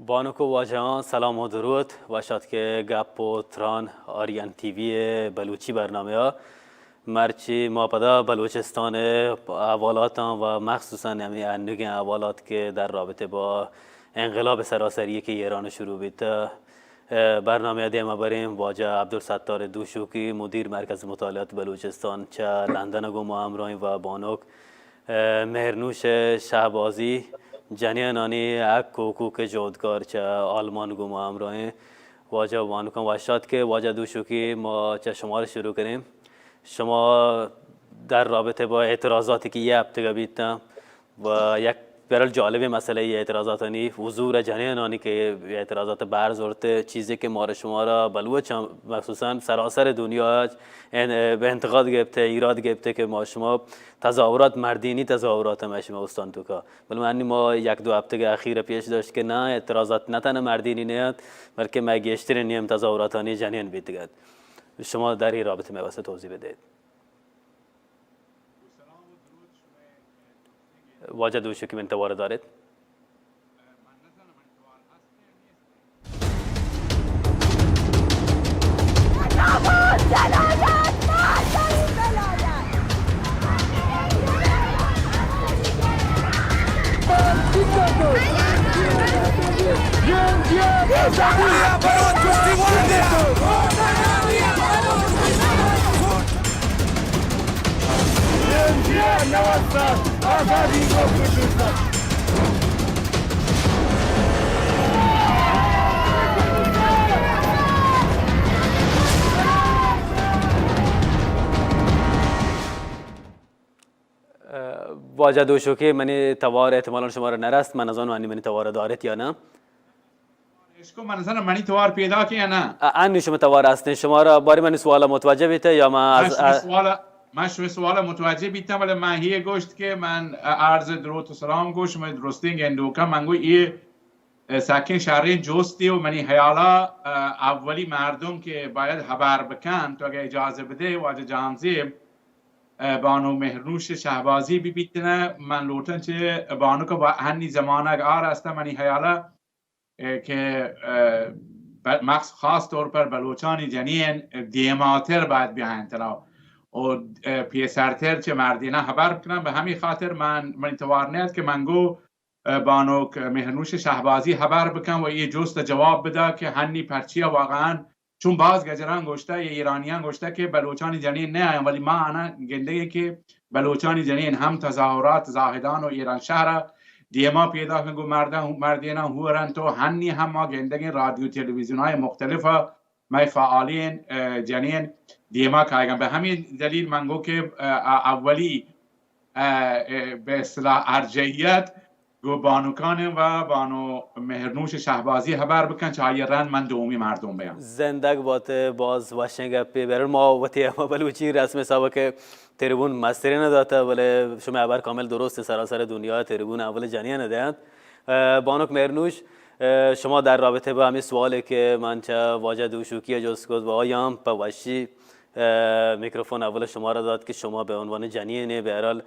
بانک و واجہاں سلام و درود، وش آتکے گپ و تران آریان ٹی وی ءِ بلوچی برنامہ ءَ۔ مرچی ما پدا بلوچستان ءِ احوالاتاں و مخصوصاً ہمے انوگیں احوالات کہ در رابطہ با انقلاب سراسری کہ ایران شروع بیتہ، برنامہ ءَ دیما بریں۔ واجہ عبدالستار دوشوکی، مدیر مرکز مطالعات بلوچستان، چہ لندن گوں ما ہمراہیں و بانک مہرنوش شہبازی، جنینانی حق و حقوق جہدکار، چہ آلمان گوں ما ہمراہیں۔ واجہ بانکاں وش آتکے۔ واجہ دوشوکی، ما چہ شما شروع کنیں۔ شما در رابطہ با اعتراضاتی کہ یہ ہفتگہ بیتاں و یک برل جالبیں مسئلہ یہ اعتراضاتانی حضور جنینانی کہ اعتراضات بر زرت، چیزے کہ مارا شمارا بلوچاں مخصوصاً سراسر دنیا ان-، انتقاد گپتہ، ایراد گپتہ کہ ما شما تظاہرات، مردینی تظاہرات ہم شما استان توکا، بلے من ما یک دو ہفتگہ اخیر پیش داشت کہ نہ، اعتراضات نہ تنہ مردینی نہ انت، بلکہ مئے گیشترین نیم تظاہراتانی جنین بیتگ انت۔ شما در این رابطہ مئے واسطہ توضیح بدہیت۔ واجہ دوشوکی، من توار دارت؟ واجہ دوشوکی، منی توار احتمالاً شمارا نرست، من نزانم انی منی توار دارت یا نہ۔ اشکو من نزانم منی توار پیداک یا نہ۔ ا-، انی شما توار ہستیں، شمارا باری منی سوال متوجہ بیتہ یا ما من از شمئے ا- سوال، من شمئے سوال متوجہ بیتم، ولی من ہی گوشت کہ من عرض دروت و سلام گو شمئے درستیں گندوکا، من گو یہ سکیں شریں جستی و منی خیالا اولی مردم کہ باید خبر بکن، تو اگہ اجازہ بدے واجہ جہانزیب، بانو مہرنوش شہبازی ببیتنہ۔ من لوٹن چہ بانک با ہنی زمانگ آر ہستہ منی خیالا کہ ب-، مخص-، خاص طور پر بلوچانی جنین دیماتر باید بیاینت و پیسرتر چہ مردینہ خبر بکنن۔ بہ ہمی خاطر من، منی توار نیت کہ من گو بانک مہرنوش شہبازی خبر بکن و یہ جست جواب بدا کہ ہنی پرچیا واقعاً چون باز گجران گوشتہ، یہ ایرانیان گوشتہ کہ بلوچانی جنین نہ آیاں، ولی ما آناں گندگیں کہ بلوچانی جنین ہم تظاہرات زاہدان و ایرانشہرا دیما پیداکن گو مردان، مردیناں ہورنت و ہنی ہم ما گندگیں رادیو تلویزیون‌ہای مختلفا مئے فعالین، جنین دیما کایگن۔ بہ ہمے دلیل من گو کہ اولی بہ اصطلاح ارجحیت گو بانکان و بانو مہرنوش شہبازی خبر بکن، چہ آئی رند من دومی مردم بیاں۔ زندگ بات، باز وشیں گپے۔ بہرحال ما وتی ہما بلوچی رسم حساب کہ تریبون مسترین داتہ، بلے شمئے خبر کامل درست، سراسر دنیا تریبون اول جنین دینت۔ بانک مہرنوش، شما در رابطہ با ہمے سوالے کہ من چہ واجہ دوشوکی جست کت و آیاں پہ وشی میکروفون اول شما را دات کہ شما بہ عنوان جنینے بہرحال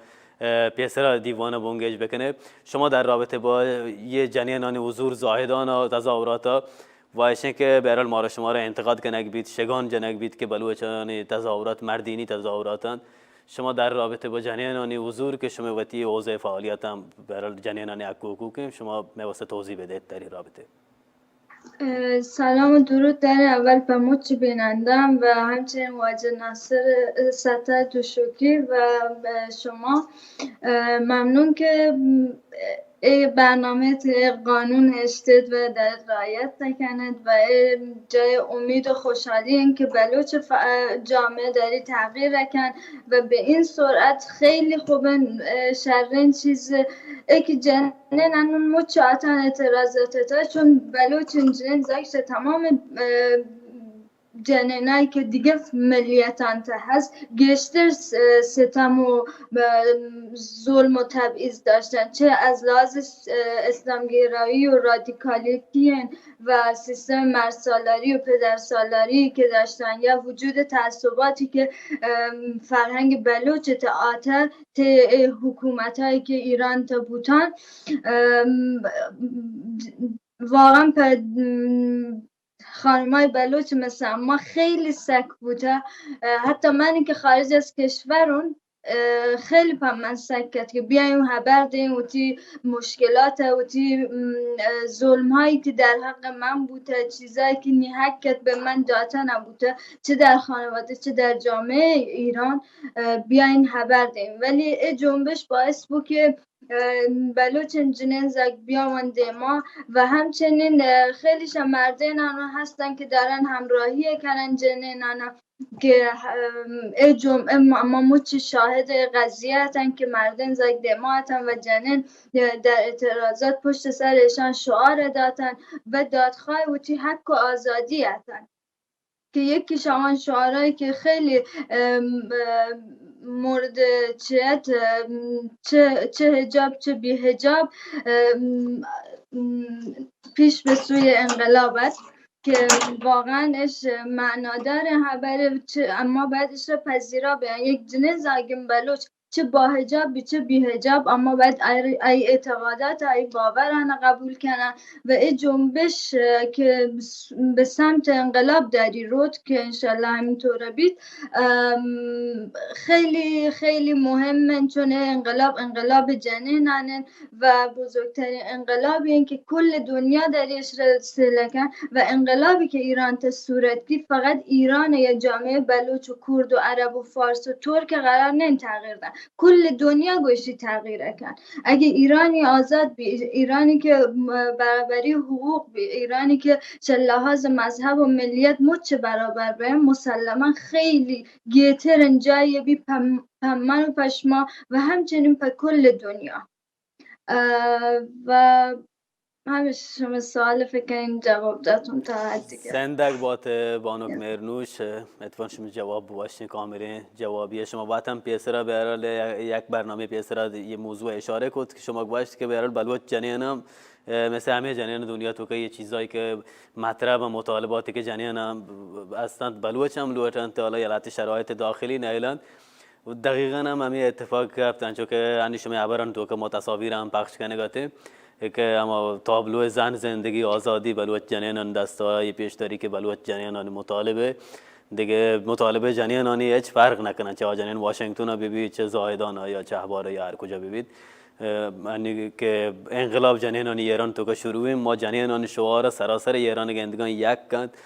پیسرا دیوان بنگیج بکنے۔ شما در رابطہ با یہ جنینانی حضور زاہدان تظاہرات و اشیں کہ بہرحال مارا شما را انتقاد کنگ بیت، شگان جنگ بیت کہ بلوچانی تظاہرات مردینی تظاہرات انت۔ شما در رابطہ با جنینانی حضور کہ شما وتی حوزہ فعالیت ہم بہرحال جنینانی حق و حقوق ہیں، شما مئے واسطہ توضیح بدیت در این رابطہ۔ سلام و درود داریں اول پہ مچ بینندگان و ہمچنین واجہ ناصر ستار دوشوکی و شما۔ ممنون کہ اے برنامہ تے قانون اشتید و در رعایت نکنید و اے جای امید و خوشحالی ہیں کہ بلوچ ف-، جامعہ داری تغییر کن و بہ این سرعت خیلی خوبن، شرین چیز اے کہ جنین انون مچ آتان اعتراضات تا چون بلوچ جنین زاکش تمام جنینایی که دیگه ملیتان تا هست گیشتر س-، ستم و، اه، ظلم و تبعیض داشتن، چه از لحاظ س-، اه، اسلامگرایی و رادیکالیتی و سیستم مردسالاری و پدرسالاری که داشتن یا وجود تعصباتی که، اه، فرهنگ بلوچ تا آتر ته حکومتایی که ایران تا بوتان، اه، واقعا په خانمای بلوچ مثل ما خیلی سک بوته. حتی من که خارج از کشورون، خیلی په من سک کت که بیایم خبر دیم و تی مشکلات و تی ظلم هایی که در حق من بوته، چیزایی که نی حقت به من داته نبوته، چه در خانواده چه در جامعه ایران، بیاین خبر دیم. ولی ای جنبش باعث بو که بلوچ جنین زگ بیاون دیما و همچنین خیلی شا مردین آنو هستن که دارن همراهی کنن جنین آنو که ای جمعه ما مچ شاهد قضیه هستن که مردین زگ دیما هستن و جنین در اعتراضات پشت سر ایشان شعار داتن و دادخواه وتی حق و آزادی هستن. که یکیش همان شعارهایی که خیلی مورد چیت، چه حجاب چه بی حجاب، پیش به سوی انقلاب است که واقعا اش معنادار خبره. اما باید اش را پذیرا بیان. یک جنین زاگم بلوچ چه با حجاب بی چه بی حجاب، اما باید ای اعتقادات ای باوران قبول کنن و ای جنبش که به سمت انقلاب داری رود که انشالله همینطوره بید. خیلی خیلی مهمن، چون انقلاب انقلاب جنینانن و بزرگترین انقلابی این که کل دنیا دریش رسیلکن و انقلابی که ایران تا صورت گیت فقط ایران یا جامعه بلوچ و کرد و عرب و فارس و ترک قرار نین تغییر دن. کل دنیا گوشی تغییر کن. اگه ایرانی آزاد بی، ایرانی که برابری حقوق بی، ایرانی که چه لحاظ مذهب و ملیت مچ برابر بی، مسلما خیلی گیترن جایی بی پم، پمن و پشما و همچنین په کل دنیا. و همیش شما سوال فکر کنین جواب داتون تا حد دیگه. سندگ بات بانک مهرنوش، اتفاقا شما جواب بوشتین کاملین جوابی شما باتم پیسرا بهرحال یک برنامه پیسرا یه موضوع اشاره کت که شما گوشت که بهرحال بلوچ جنین هم مثل همه جنین دنیا تو که یه چیزایی که مطرح و مطالباتی که جنین هم هستند بلوچ هم لوٹند حالا یه لحظه شرایط داخلی نیلند و دقیقا هم همی اتفاق کپت، انچو که انی شما خبران تو که ما تصاویر هم پخش کنگا تے کہ ہما تابلو زن زندگی آزادی بلوچ جنینان دستا یہ پیش داری کہ بلوچ جنینان مطالبے دگہ مطالبے جنینانی ہچ فرق نکنن، چہ جنین واشنگتن بہ بیت، چہ زاہدان یا چہ احبار یا ہر کجا بہ بیت. انی کہ انقلاب جنینانی ایران تو کہ شروع ما جنینانی شعار سراسر ایران گندگان یک کنت.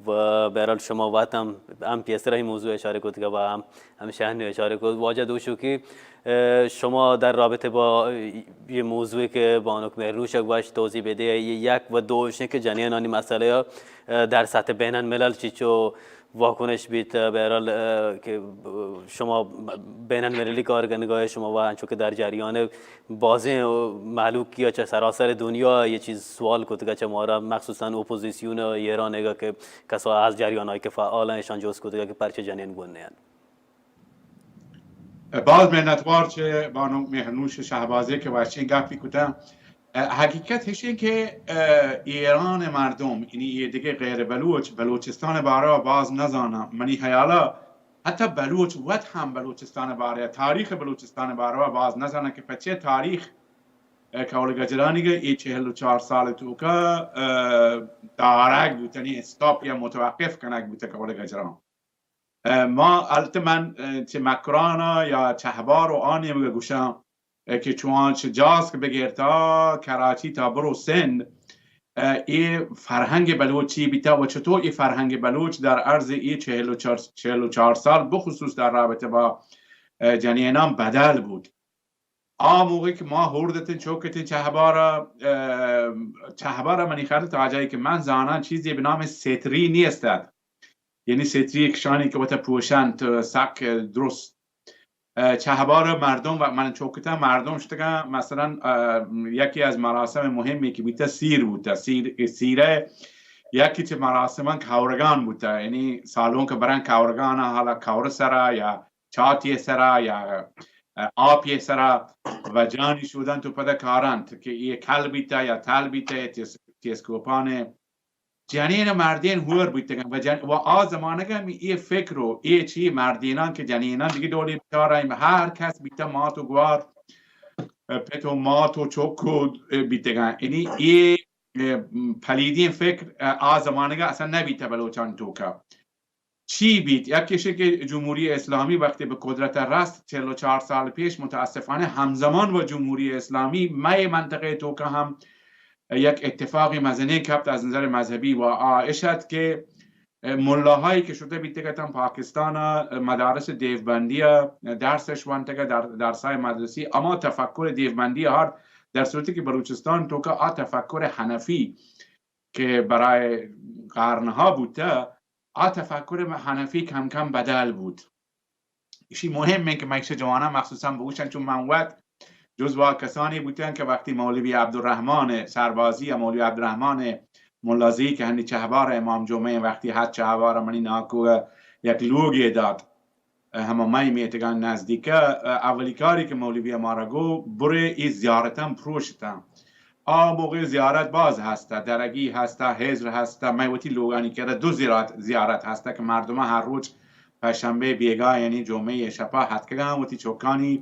و بہرحال شما وت ہم، ہم پیسر ہی موضوع اشارہ کت کہ و ہم، ہم شہن اشارہ کت. واجہ دوشوکی، شما در رابطہ با یہ موضوع کہ بانک مہرنوش گوشت توضیح بدے، یہ یک و دوش کہ جنینانی مسئلہ در سطح بین الملل چیچو واکنش بیت، بہرحال کہ شما بین المللی کار کنگا شما و انچو کہ در جریان بازیں مہلوکی چہ سراسر دنیا یہ چیز سوال کتگا چہ مارا، مخصوصا اپوزیسیون ایران گا کہ کسا از جریان آئی کہ فعال ہیں، اشان جوز کتگا کہ پرچہ جنین گون نیان. باز منتوار چہ بانک مہرنوش شہبازی کہ وشیں گپی کتن. حقیقت ہشیں کہ ایران مردم، یعنی یہ دیگہ غیر بلوچ، بلوچستان بارہ باز نزانن. منی خیالا حتی بلوچ وت ہم بلوچستان بارہ، تاریخ بلوچستان بارہ باز نزانن کہ پچے تاریخ کول گجرانی گہ اے چہل و چار سال توکا دارگ بوتنی، استاپ یا متوقف کنگ بوتہ کول گجران. ما البتہ من چہ مکرانا یا چہبار و آ نیمگا گوشاں کہ چوان چہ جاسک بگیر تا کراچی تا برو سندھ، اے فرہنگ بلوچی بیتا و چطور اے فرہنگ بلوچ در عرض اے چہل و چار، چہل و چار سال بخصوص در رابطہ با جنینان بدل بود. آ موقع کہ ما ہوردتیں چوکتیں چہبارا، چہبارا منی خیال تا جایی کہ من زاناں چیزی بہ نام ستری نیستت. یعنی ستری کشانی کہ وتا پوشنت سک درست. چہبار مردم و من چوکتاں مردم شتگاں، مثلا یکی از مراسم مهمی که بیتا سیر بوتا، سیر، سیره یکی چه مراسمان کورگان بوتا، یعنی سالون که برن کورگان حالا کور سرا یا چاتی سرا یا آپی سرا و جانی شودن تو پدا کارنت که یه کل بیتا یا تل بیتا یا تیس، تیسکوپانه جنین و مردین ہور بوتگن و جن، و آ زمانگ ہم اے فکر و اے چی مردینان کہ جنینان دیگه ڈولی بچارن، ہر کس بیتا مات و گوار، پت و مات و چک و بیتگن. یعنی اے پلیدیں فکر، اه، آ زمانگا اصلاً نبیتہ بلوچان توکا۔ چی بیت؟ یکیش کہ جمہوری اسلامی وقتی بہ قدرت رست، چہل و چار سال پیش، متاسفانہ ہمزمان و جمہوری اسلامی مئے منطقہ توکا ہم یک اتفاقی مزنیں کپت از نظر مذہبی و آ اش ات کہ ملاہایی کہ شتہ بیتگ اتاں پاکستان ء مدارس دیوبندی ء درسش وانتگ ء در-، درسای مدرسی ہما تفکر دیوبندی ء آرت، در صورتی کہ بلوچستان توکا آ تفکر حنفی کہ برای قرنہا بوتہ، آ تفکر حنفی کم کم بدل بوت۔ ایشی مہم انت کہ من ایشی جوانان مخصوصاً بگوشن، چون من وت جزو آ کسانی بوتن کہ وقتی مولوی عبدالرحمن سربازی یا مولوی عبدالرحمن ملازی کہ ہنی چہبار امام جمعہ وقتی حد چہبار منی ناکو یک لوگے دات، ہما مئے میتگان نزدیکہ، اولی کاری کہ مولوی مارا گو برے ای زیارتاں پروشتاں۔ آ موقع زیارت باز ہستہ، درگی ہستہ، ہزر ہستہ، مئے وتی لوگانی کرا دو زیارت، زیارت ہستہ کہ مردماں ہر روچ پنجشنبہ بیگاہ یعنی جمعہ شپا ہتکگاں وتی چکانی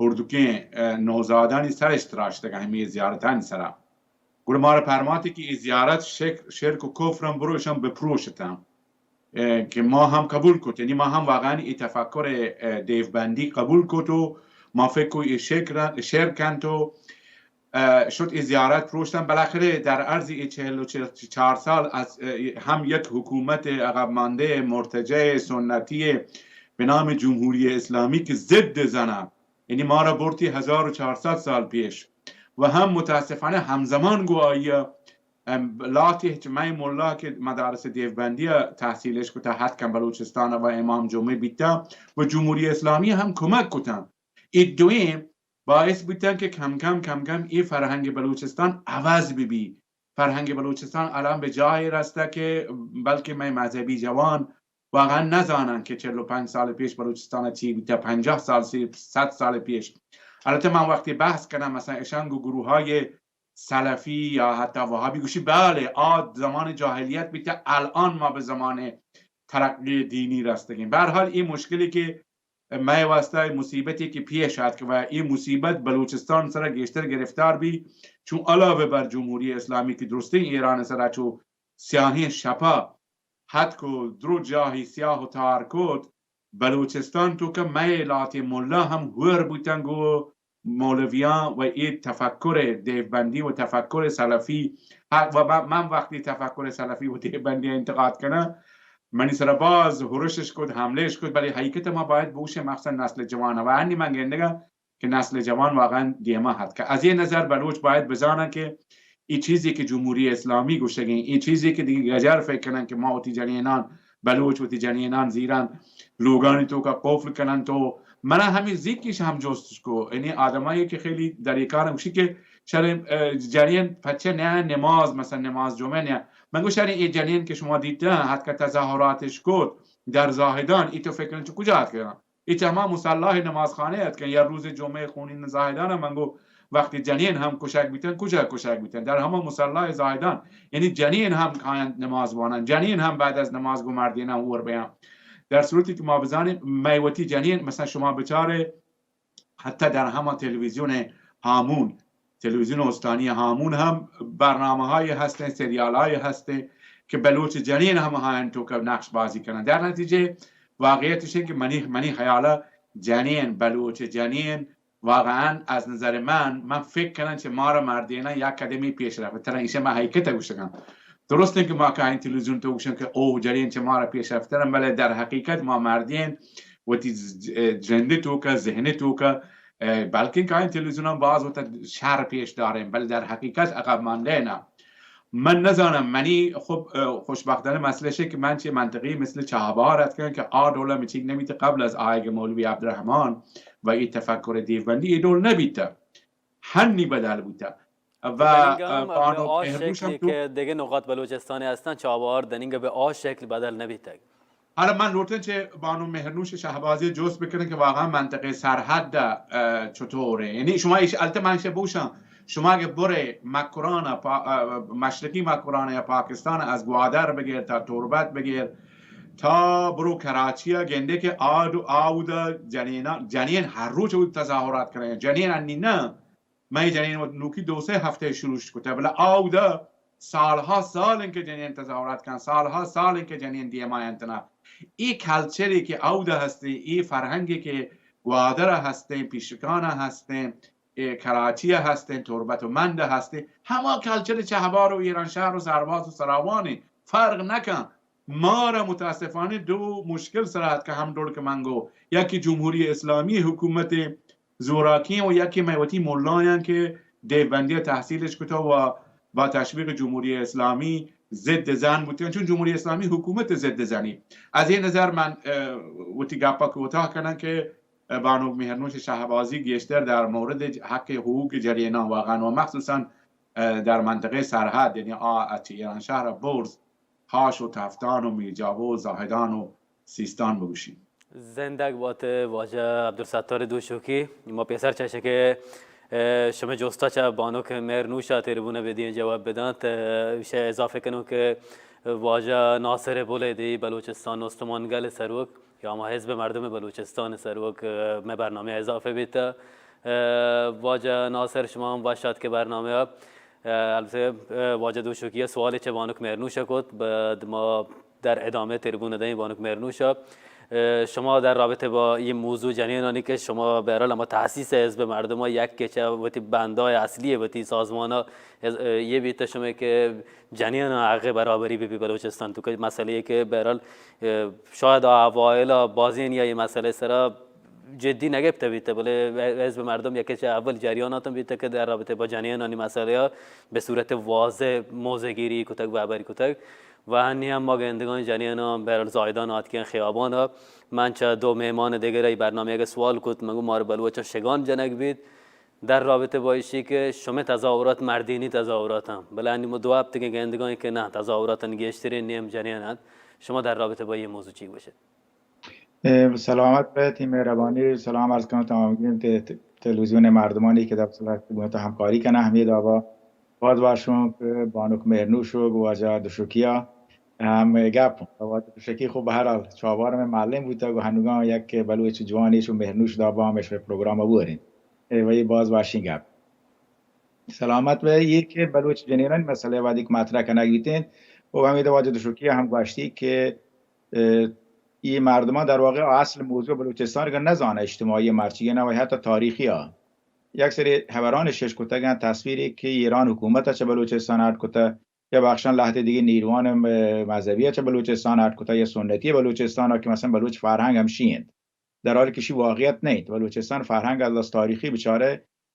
ہردکیں، اه، نوزادانی سرش تراشتگاں ہمے زیارتانی سرا۔ گڑا مارا پرماتی کہ اے زیارت شک-، شرک و کفر ہم برو اشان بپروشتاں۔ اه، کہ ما ہم قبول کت، یعنی ما ہم واقعاً اے تفکر، اه، دیوبندی قبول کت و ما فکر کو اے شرک را-، شرک انت و، اه، شد اے زیارت پروشتن۔ بالاخره در عرض اے چہل و چار سال از، اه، ہم یک حکومت عقب مانده مرتجع سنتی به نام جمهوری اسلامی که ضد زنه، یعنی ما را برتی هزار و چهارصد سال پیش و هم متاسفانه همزمان گو آیا ام، لہتے چہ مئے ملا کہ مدارس دیوبندی ء تحصیلش کتہ، ہتکن بلوچستان ء و امام جمعہ بیتہ و جمہوری اسلامی ہم کمک کتہ۔ اے دوئیں باعث بوتن کہ کم کم، کم کم اے فرہنگ بلوچستان عوض بہ بی۔ فرہنگ بلوچستان الان بہ جاہے رستہ کہ بلکہ مئے مذہبی جوان واقعاً نزانن کہ چل و پنچ سال پیش بلوچستان ء چی بوتہ، پنجاہ سال، سی، صد سال پیش۔ البتہ من وقتی بحث کنم، مثلاً اشان گو گروہ های سلفی یا حتی وهابی گوشی، بله، آ زمان جاهلیت بیته، الان ما به زمان ترقی دینی رستگیں۔ به هر حال، این مشکلی که مئے واسطه مصیبتی که پیش آتک و این مصیبت بلوچستان سرا گیشتر گرفتار بی، چون علاوه بر جمهوری اسلامی که درستین ایران سرا چو سیاهین شپا هتک و درو جاهی سیاه و تار کت، بلوچستان توکا مئے لہتے ملا ہم ہور بوتن گو مولویاں و اے تفکر دیوبندی و تفکر سلفی، ہ-، و م-، من وقتی تفکر سلفی و دیوبندی انتقاد کناں، منی سرا باز ہرشش کت، حملہش کت، بلے حقیقت ما باید بوشیں مخصوصاً نسل جوان و انی من گندگا کہ نسل جوان واقعاً دیما ہتکہ۔ از اے نظر بلوچ باید بزانن کہ اے چیزی کہ جمہوری اسلامی گوشگیں، اے چیزی کہ دگہ گجر فکر کنن کہ ما وتی جنینان، بلوچ وتی جنینان زیران لوگانی توکا قفل کنن، تو منا ہمیں زیکیش ہم جستش کو، یعنی آدمایی کہ خیلی در اے کار گوشی کہ شر، اه، جنین پچہ نیا نماز، مثلاً نماز جمعہ نیا۔ من گوشت، شر اے جنین کہ شما دیتہ، حتی تظاہراتش کت در زاہدان، ای تو فکر کنن چو کجا اتکہ؟ اے چہ ہما مصلاہ نمازخانہ اتکن، یا روز جمعہ خونین زاہدان من گو وقتی جنین ہم کشگ بیتن، کجا کشگ بیتن؟ در ہما مصلاہ زاہدان، یعنی جنین ہم کاینت نماز وانن، جنین ہم بعد از نماز گو مردیناں ہور بیان۔ در صورتی کہ ما بزانیں مئے وتی جنین، مثلاً شما بچارے حتی در ہما تلویزیون ہامون، تلویزیون استانی ہامون ہم برنامہ ہایی ہستیں، سریال ہایی ہستیں کہ بلوچ جنین ہم ہاین توکا نقش بازی کنن۔ در نتیجہ واقعیتش این کہ منی، منی خیالا جنین، بلوچ جنین واقعاً از نظر من، من فکر کنم چه ما را مردینان یک قدمی پیش رفت ترن، ایشه من حقیقت گوشگم۔ درست انت کہ ما کاین تلویزیون تو گوشن کہ اوہ جنین چه ما را پیش رفت ترن، بلے در حقیقت ما مردین وتی ز-، ج-، جند توکا، ذہن توکا، اه، بلکن کاین تلویزیونان باز وتا شر پیش دارین، بلے در حقیقت عقب مانده نه۔ من نزانم، منی خب، اه، خوشبختانه مسئله شه که من چه منطقه‌ای مثل چهابهار اتکن که آ ڈولا مچیگ نمیته قبل از آیگ مولوی عبدالرحمن و ای تفکر دیوبندی ای ڈول نبیته. هنی بدل بوته. و، اه، بانو مهرنوش هم تو که دیگه نقاط بلوچستانی هستن، چهابهار دنینگه به آ شکل بدل نبیته. حالا من لوٹن چه بانو مهرنوش شهبازی جست بکنن که واقعاً منطقه سرحد، اه، چطوره؟ یعنی شما ایش، البته من ایشه بوشم، شما اگه بره مکران پا-، اه، مشرقی مکران یا پاکستان از گوادر بگیر تا تربت بگیر تا برو کراچی گنده که آد و آود جنین، جنین هر روز بود تظاهرات کنن. جنین انی نه، مئے جنین وت نوکی دو سے ہفتے شروع کتہ، بلے آودا سالها سال انت کہ جنین تظاهرات کن، سالها سال انت کہ جنین دیما انت نا. ای کلچری که اودا هستیں، ای فرهنگی که گوادر هستیں، پیشکان هستیں، ای کراچی هستیں، تربت و مند هستیں، هما کلچر چهبار و ایرانشهر و سرباز و سراوانی فرق نکن. ما را متاسفانه دو مشکل سر ات که هم ڈول که من گو، یکی جمهوری اسلامی حکومت زوراکیں و یکی مئے وتی ملایاں که دیوبندی تحصیلش کتا و با تشویق جمهوری اسلامی ضد زن بوتگن، چون جمهوری اسلامی حکومت ضد زنی. از این نظر من، اه، وتی گپا کوتاه کنم که بانک مهرنوش شهبازی گیشتر در مورد حق حقوق جنینان واقعاً و مخصوصاً، اه، در منطقهٔ سرحد، یعنی آ، از ایرانشهر برز، هاش و تفتان و میرجاوه و زاهدان و سیستان بگوشی. زندگ بات واجہ عبدالستار دوشوکی. ما پیسر چہ شکے، اه، شمئے جستا چہ بانک مہرنوشا تربون بدین جواب بدنت. اه، ایشی اضافہ کنوں کہ واجہ ناصر بلیدی بلوچستان استمان گل سروک یا ہما حزب مردم بلوچستان سروک، اه، مئے برنامہ اضافہ بیتا. اه، واجہ ناصر شما ہم وش آتکے برنامہ ء. اه، البتہ، اه، واجہ دوشوکی ء سوالے چہ بانک مہرنوش ء کت، بعد ما در ادامہ تربون دئیں بانک مہرنوش ء. اه، شما در رابطہ با یہ موضوع جنینانی کہ شما بہرحال ہما تاسیس حزب مردم ء یک کہ چہ وتی بندائے اصلی وتی سازمان ء، اه، یہ بیت شما کہ جنین حق برابری بہ بی بلوچستان تو کہ مسئلہ کہ بہرحال، اه، شاید اوائل بازین یا یہ مسئلہ سرا جدی نگپتہ بیتہ، بلے حزب مردم یکے چہ اول جریانات ہم بیتہ کہ در رابطہ با جنینانی مسئلہ ء بہ صورت واضح موضع گیری کتگ، بہبری کتگ. و ہنی ہم ما گندگان جنیناں بہرحال زاہدان آتکیں خیابان ء. من چہ دو مہمان دگر ای برنامہ اگہ سوال کت، من گو مار بلوچاں شگان جنگ بیت در رابطہ با ایشی کہ شمئے تظاہرات مردینی تظاہرات ہم، بلے ہنی ما دو ہفتگیں گندگان کہ نہ، تظاہراتانی گیشترین نیم جنین انت. شما در رابطہ با یہ موضوع چی گوشت؟ اه، سلامت بئے، تئی مہربانی، سلام عرض کناں تمامگیں تے-، تے-، تلویزیون مردمانی کہ در صورت بوتا ہمکاری کناں، ہمے دابا باز وشوں کہ بانک مہرنوش و واجہ دوشوکیا ہم گپ. واجہ دوشوکی خب بہرحال چابار میں معلم بوتا و ہنوگاں یک بلوچ جوانی چو مہرنوش دابا ہم اشو پروگرام بوریں. اے وہی باز وشیں گپ. سلامت بئے، یہ کہ بلوچ جنینانی مسئلہ وہدی کہ مطرح کنگ بیتیں، و ہمے واجہ دوشوکیا ہم گوشتی کہ اه، اے مردمان در واقع اصل موضوع بلوچستان کہ نزانہ اجتماعی مرچی نہ و حتی تاریخی ء. یک سری حبران شش کتگن تصویری کہ ایران حکومت چہ بلوچستان اڈ کتہ یا بخشان لہتے دیگه نیروان م-، مذہبی چہ بلوچستان اڈ کتہ یا سنتی بلوچستان کہ مثلاً بلوچ فرهنگ ہمشی انت. در حالی کہ شی واقعیت نہ انت. بلوچستان فرهنگ از لحاظ تاریخی بچارہ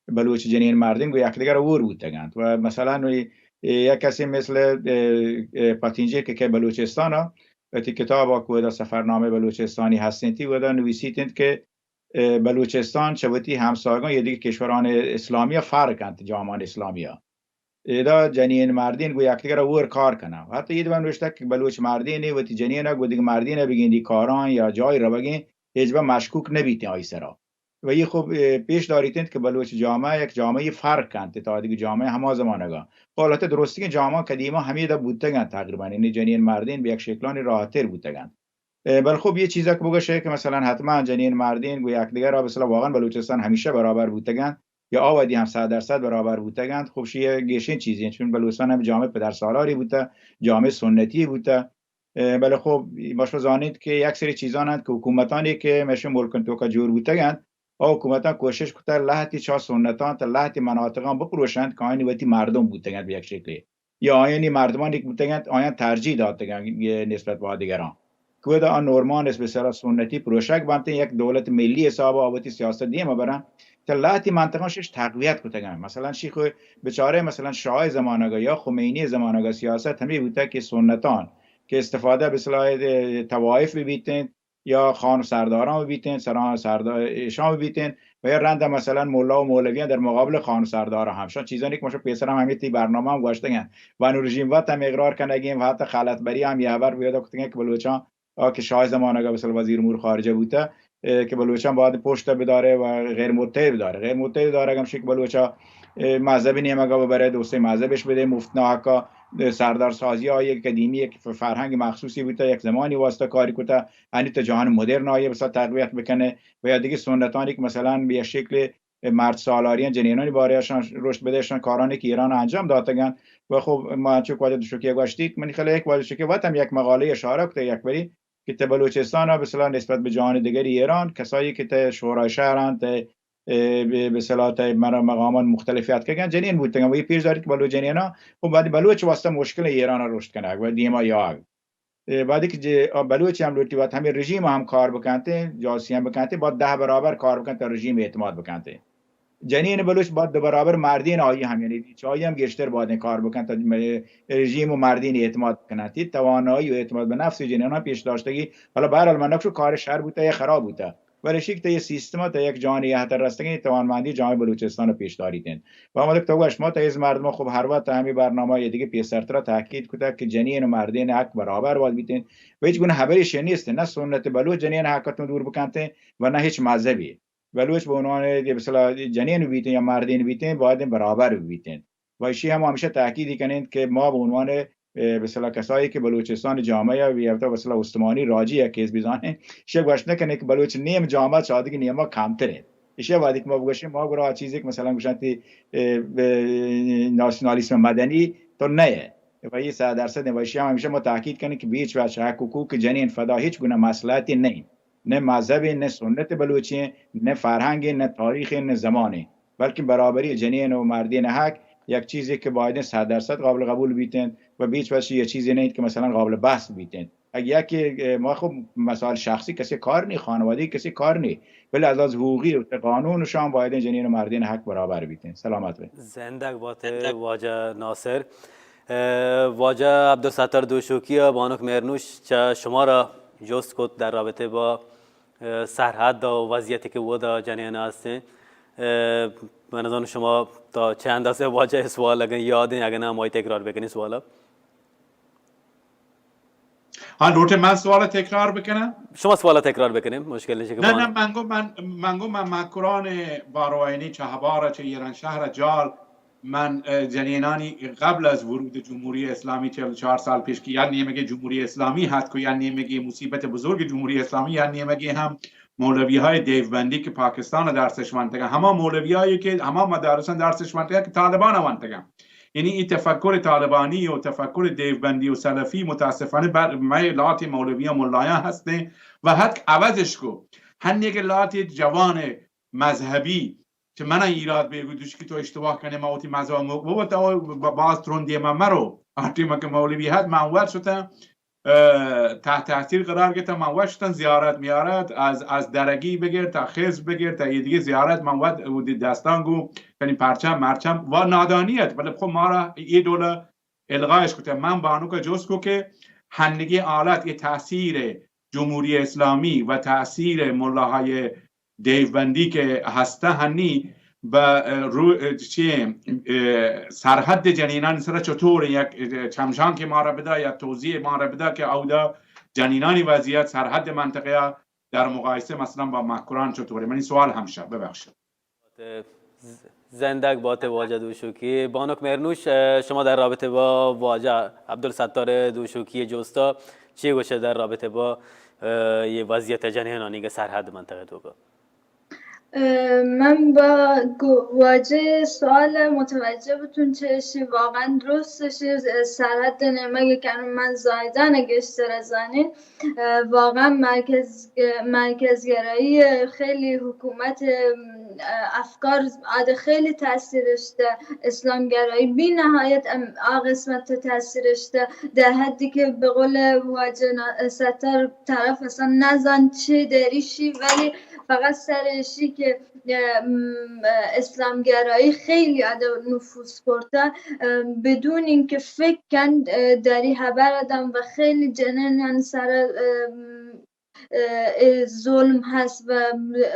بلوچ جنین مردین گو یکدگر ء ہور بوتگ انت. و مثلاً نوں اے، اے یک کسے مثل، اے، اے، پتینجے کہ، کہ بلوچستان ء وتی کتاب ء کہ ودا سفرنامہ بلوچستانی ہست انت، ودا نویسیت انت کہ، اے، بلوچستان چہ وتی ہمساگاں یا دگہ کشوران اسلامی ء فرق انت، جامعان اسلامی ء. ادا جنین مردین گو یکدگر ء ہور کار کناں. حتی اے دوا نوشتگ کہ بلوچ مردین وتی جنین ء گو دگہ مردین ء بگندی کاران یا جای روگیں ہچبر مشکوک نہ بیتیں آئی سرا. و یہ خب، اے، پیش داریت انت کہ بلوچ جامعہ یک جامعہ فرق انت تا دیگہ جامعہ ہما زمانگا. خب البتہ درستگیں جامعہ قدیما ہمیدا بوتگ انت تقریباً، یعنی جنین مردین بہ یک شکلانی راحتر بوتگ انت. اے، بل خب یہ چیزا کہ بگوشے کہ مثلاً حتماً جنین مردین گو یکدگر را مثلاً واقعاً بلوچستان ہمیشہ برابر بوتگ انت یا آ وہدی ہم صد درصد برابر بوتگ انت، خب شی گیشیں چیزی انت، چون بلوچستان ہم جامعہ پدرسالاری بوتہ، جامعہ سنتی بوتہ. اے، بلے خب، ما شما زانیت کہ یک سری چیزان انت کہ حکومتانی کہ مئے شمئے ملکان توکا جوڑ بوتگ انت، آ حکومتان کوشش کتگ لہتی چا سنتان تا لہتی مناطقان بپروشنت کہ آیانی وتی مردم بوتگ انت بہ یک شکلے، یا آیانی مردمانی کہ بوتگ انت آیان ترجیح داتگ انت نسبت بہ دگران. کہ ودا آ نورمان اس بہ سرا سنتی پروشگ بنت، یک دولت ملی حسابا آ وتی سیاست دیم برن. تا لہتی منطقان شش تقویت کتگ انت. مثلاً شی خو بچارے، مثلاً شاہ زمانگا یا خمینی زمانگا سیاست ہمیں بوتگ کہ سنتان کہ استفادہ بہ اصطلاح طوائف بہ بیتیں یا خان و سرداران بہ بیتیں، سران سردار ایشان بہ بیتیں، و یا رند مثلاً ملا و مولویان در مقابل خان و سرداران ہم. شان چیزانی کہ ما شما پیسر ہم ہمیں تی برنامہ ہم گوشتگ انت. بانو رژیم وت ہم اقرار کنگیں، وت خلعت بری ہم یہ حبر پیدا کتگیں کہ بلوچان آ کہ شاہ زمانگا مثلاً وزیر امور خارجہ بوتہ، اے، کہ بلوچان باید پشت بدارے و غیر متحد بدارے. غیر متحد دارگ ہمشی کہ بلوچا، اے، مذہبی نیمگا ببرے، دوستیں مذہبش بدے، مفت ناحقا، اے، سردار سازی آئی قدیمی یک فرهنگ مخصوصی بوتہ، یک زمانی واسطہ کاری کتہ، ہنی تا جہان مدرن آئی بسا تقویت بکنے و یا دیگه سنتانی کہ مثلاً بہ یک شکل مرد سالاری، جنینانی بارے اشان رشد بده، اشان کارانی که ایران انجام داتگن. و خب ما چو واجه دوشوکی گوشتی، من خیلی یک واجه دوشوکی وت هم یک مقاله اشاره کته یک بری که ته بلوچستان ها به اصطلاح نسبت به جهان دیگری ایران، کسایی که ته شورای شهران، ته، اه، به، به اصطلاح ته مر-، مقامات مختلفیت که جنین بودتگن و یه پیش دارید که بلوچ جنینا، خب بعد بلوچ واسطه مشکل ایران رشد کنه و دیما یا اه، بعد که جه، آ، بلوچ هم لوٹی وت همه رژیم هم کار بکنته، جاسوسی هم بکنته، با ده برابر کار بکنته، رژیم اعتماد بکنته. جنین بلوچ با دو برابر مردین آئی هم، یعنی چه آئی هم گیشتر باید کار بکنته، م-، رژیم و مردین اعتماد بکنته. توانایی و اعتماد به نفس جنین هم پیش داشتگی، حالا بهرحال من نکشو کار شر بوته یا خراب بوته. ولی شیک تا یه سیستم تا یک جانی یه هتر رستگی توانمندی جامعه بلوچستان رو پیش داریتین. و آمده که تو گوش ما تا از مردم خب هر وقت همی برنامه یه دیگه پیسرتر تاکید کته که جنین و مردین حق برابر باید بیتین و هیچ گونه خبری شه نیست، نه سنت بلوچ جنین حقتون دور بکنته و نه هیچ مذهبی. بلوچ به عنوان یه مثلا جنین بیتین یا مردین بیتین باید برابر بیتین. و ایشی هم همیشه تاکید کنین که ما به عنوان، اه، به اصطلاح کسایی که بلوچستان جامعه یا به اصطلاح استمانی راجی یک حزبی زانه، ایشی گوش نکنه که بلوچ نیم جامعه چادگی نیما کمتره. ایشی وادی که ما بگوشیم ما گرا چیزی که مثلا گوشن تی، اه، به ناسیونالیسم مدنی تو نه. و یه صد درصد و ایشی هم همیشه ما تاکید کنیم که به هیچ وجه حق حقوق جنین فدا هیچ گونه مصلحتی نه. نه مذهبی، نه سنت بلوچی، نه فرهنگی، نه تاریخی، نه زمانی. بلکه برابری جنین و مردین حق یک چیزی که باید صد درصد قابل قبول بیتین و به هیچ وجه یه چیزی نیست که مثلا قابل بحث بیتین. اگه یکی، اه، ما خب مسائل شخصی کسی کار نی، خانوادگی کسی کار نی، ولی از از حقوقی و قانون شان باید جنین و مردین حق برابر بیتین. سلامت بین. زندگ بات واجہ ناصر. اه، واجہ عبدالستار دوشوکی ء بانک مہرنوش چہ شما را جست کت در رابطہ با اه، سرحد و وضعیتی که ودا جنین هستین. اه، من نزانم شما تا چه اندازه واجه سوال اگن یادین، اگن هم آئی تکرار بکنین سوالا. ها، لوٹے من سوال تکرار بکنم؟ شما سوال تکرار بکنین، مشکل نیست که نه، بان- نه، من گو من، من گو من مکران باروینی چهبار چه ایران شهر جال من، اه، جنینانی قبل از ورود جمهوری اسلامی چهل و چهار سال پیش که یک نیمگی جمهوری اسلامی هست که یک نیمگی مصیبت بزرگ جمهوری اسلامی، یک نیمگی هم مولوی های دیوبندی که پاکستان درسش وانتگن. هما مولوی هایی که هما مدارسان درسش وانتگن که طالبان وانتگن. یعنی این تفکر طالبانی و تفکر دیوبندی و سلفی متاسفانه بر مئے لاتی مولوی و ملایان هستین و حد عوضش کو. هنی که لاتی جوان مذهبی چه من ایراد بیگو دوش که تو اشتباه کنه، ما وتی مذهب مو-، بابا تو ب-، باز ترندی من مرو. آ ٹیم که مولوی هست، من ور شتم، اه، تحت تاثیر قرار گرفتم، من ور شتم زیارت میارت، از، از درگی بگیر تا خضر بگیر تا یه دیگه زیارت، من ور و دی دستان گو، یعنی پرچم، مرچم و نادانیت، ولی خب ما را یه دوله الغایش کته. من بانوک جست کو که هنگی حالت یه تاثیر جمهوری اسلامی و تاثیر ملاهای دیوبندی که هسته هنی و رو، چی، اه، سرحد جنینان سر چطور یک چمشان که ما را بده یا توضیح ما را بده که اودا جنینانی وضعیت سرحد منطقه در مقایسه مثلا با مکران چطوره؟ من این سوال همشه ببخشید. زندگ بات واجہ دوشوکی. بانک مہرنوش، اه، شما در رابطہ با واجہ عبدالستار دوشوکی جوستا چی گوشے در رابطہ با، اه، یہ وضعیت جنینانی کہ سرحد منطقہ توکا؟ اه، من با گو-، واجہ سوال متوجہ بوتون چہ اشی واقعا درست اشی سرحد نیمگ کنون من زاہدان گیشتر زانین. اه، واقعا مرکز، مرکزگرایی خیلی حکومت، اه، افکار آده خیلی تاثیرش ده، اسلامگرایی بی نهایت ام-، آ قسمت تاثیرش ده، در حدی که به قول واجه نا-، ستار طرف اصلا نزان چی دریشی، ولی فقط سر اشی که، اه، م-، اسلامگرایی خیلی آده نفوذ کرده، اه، بدون اینکه فکر کن، اه، دری خبر آدم و خیلی جنین یعنی سر، اه، اه، ظلم هست و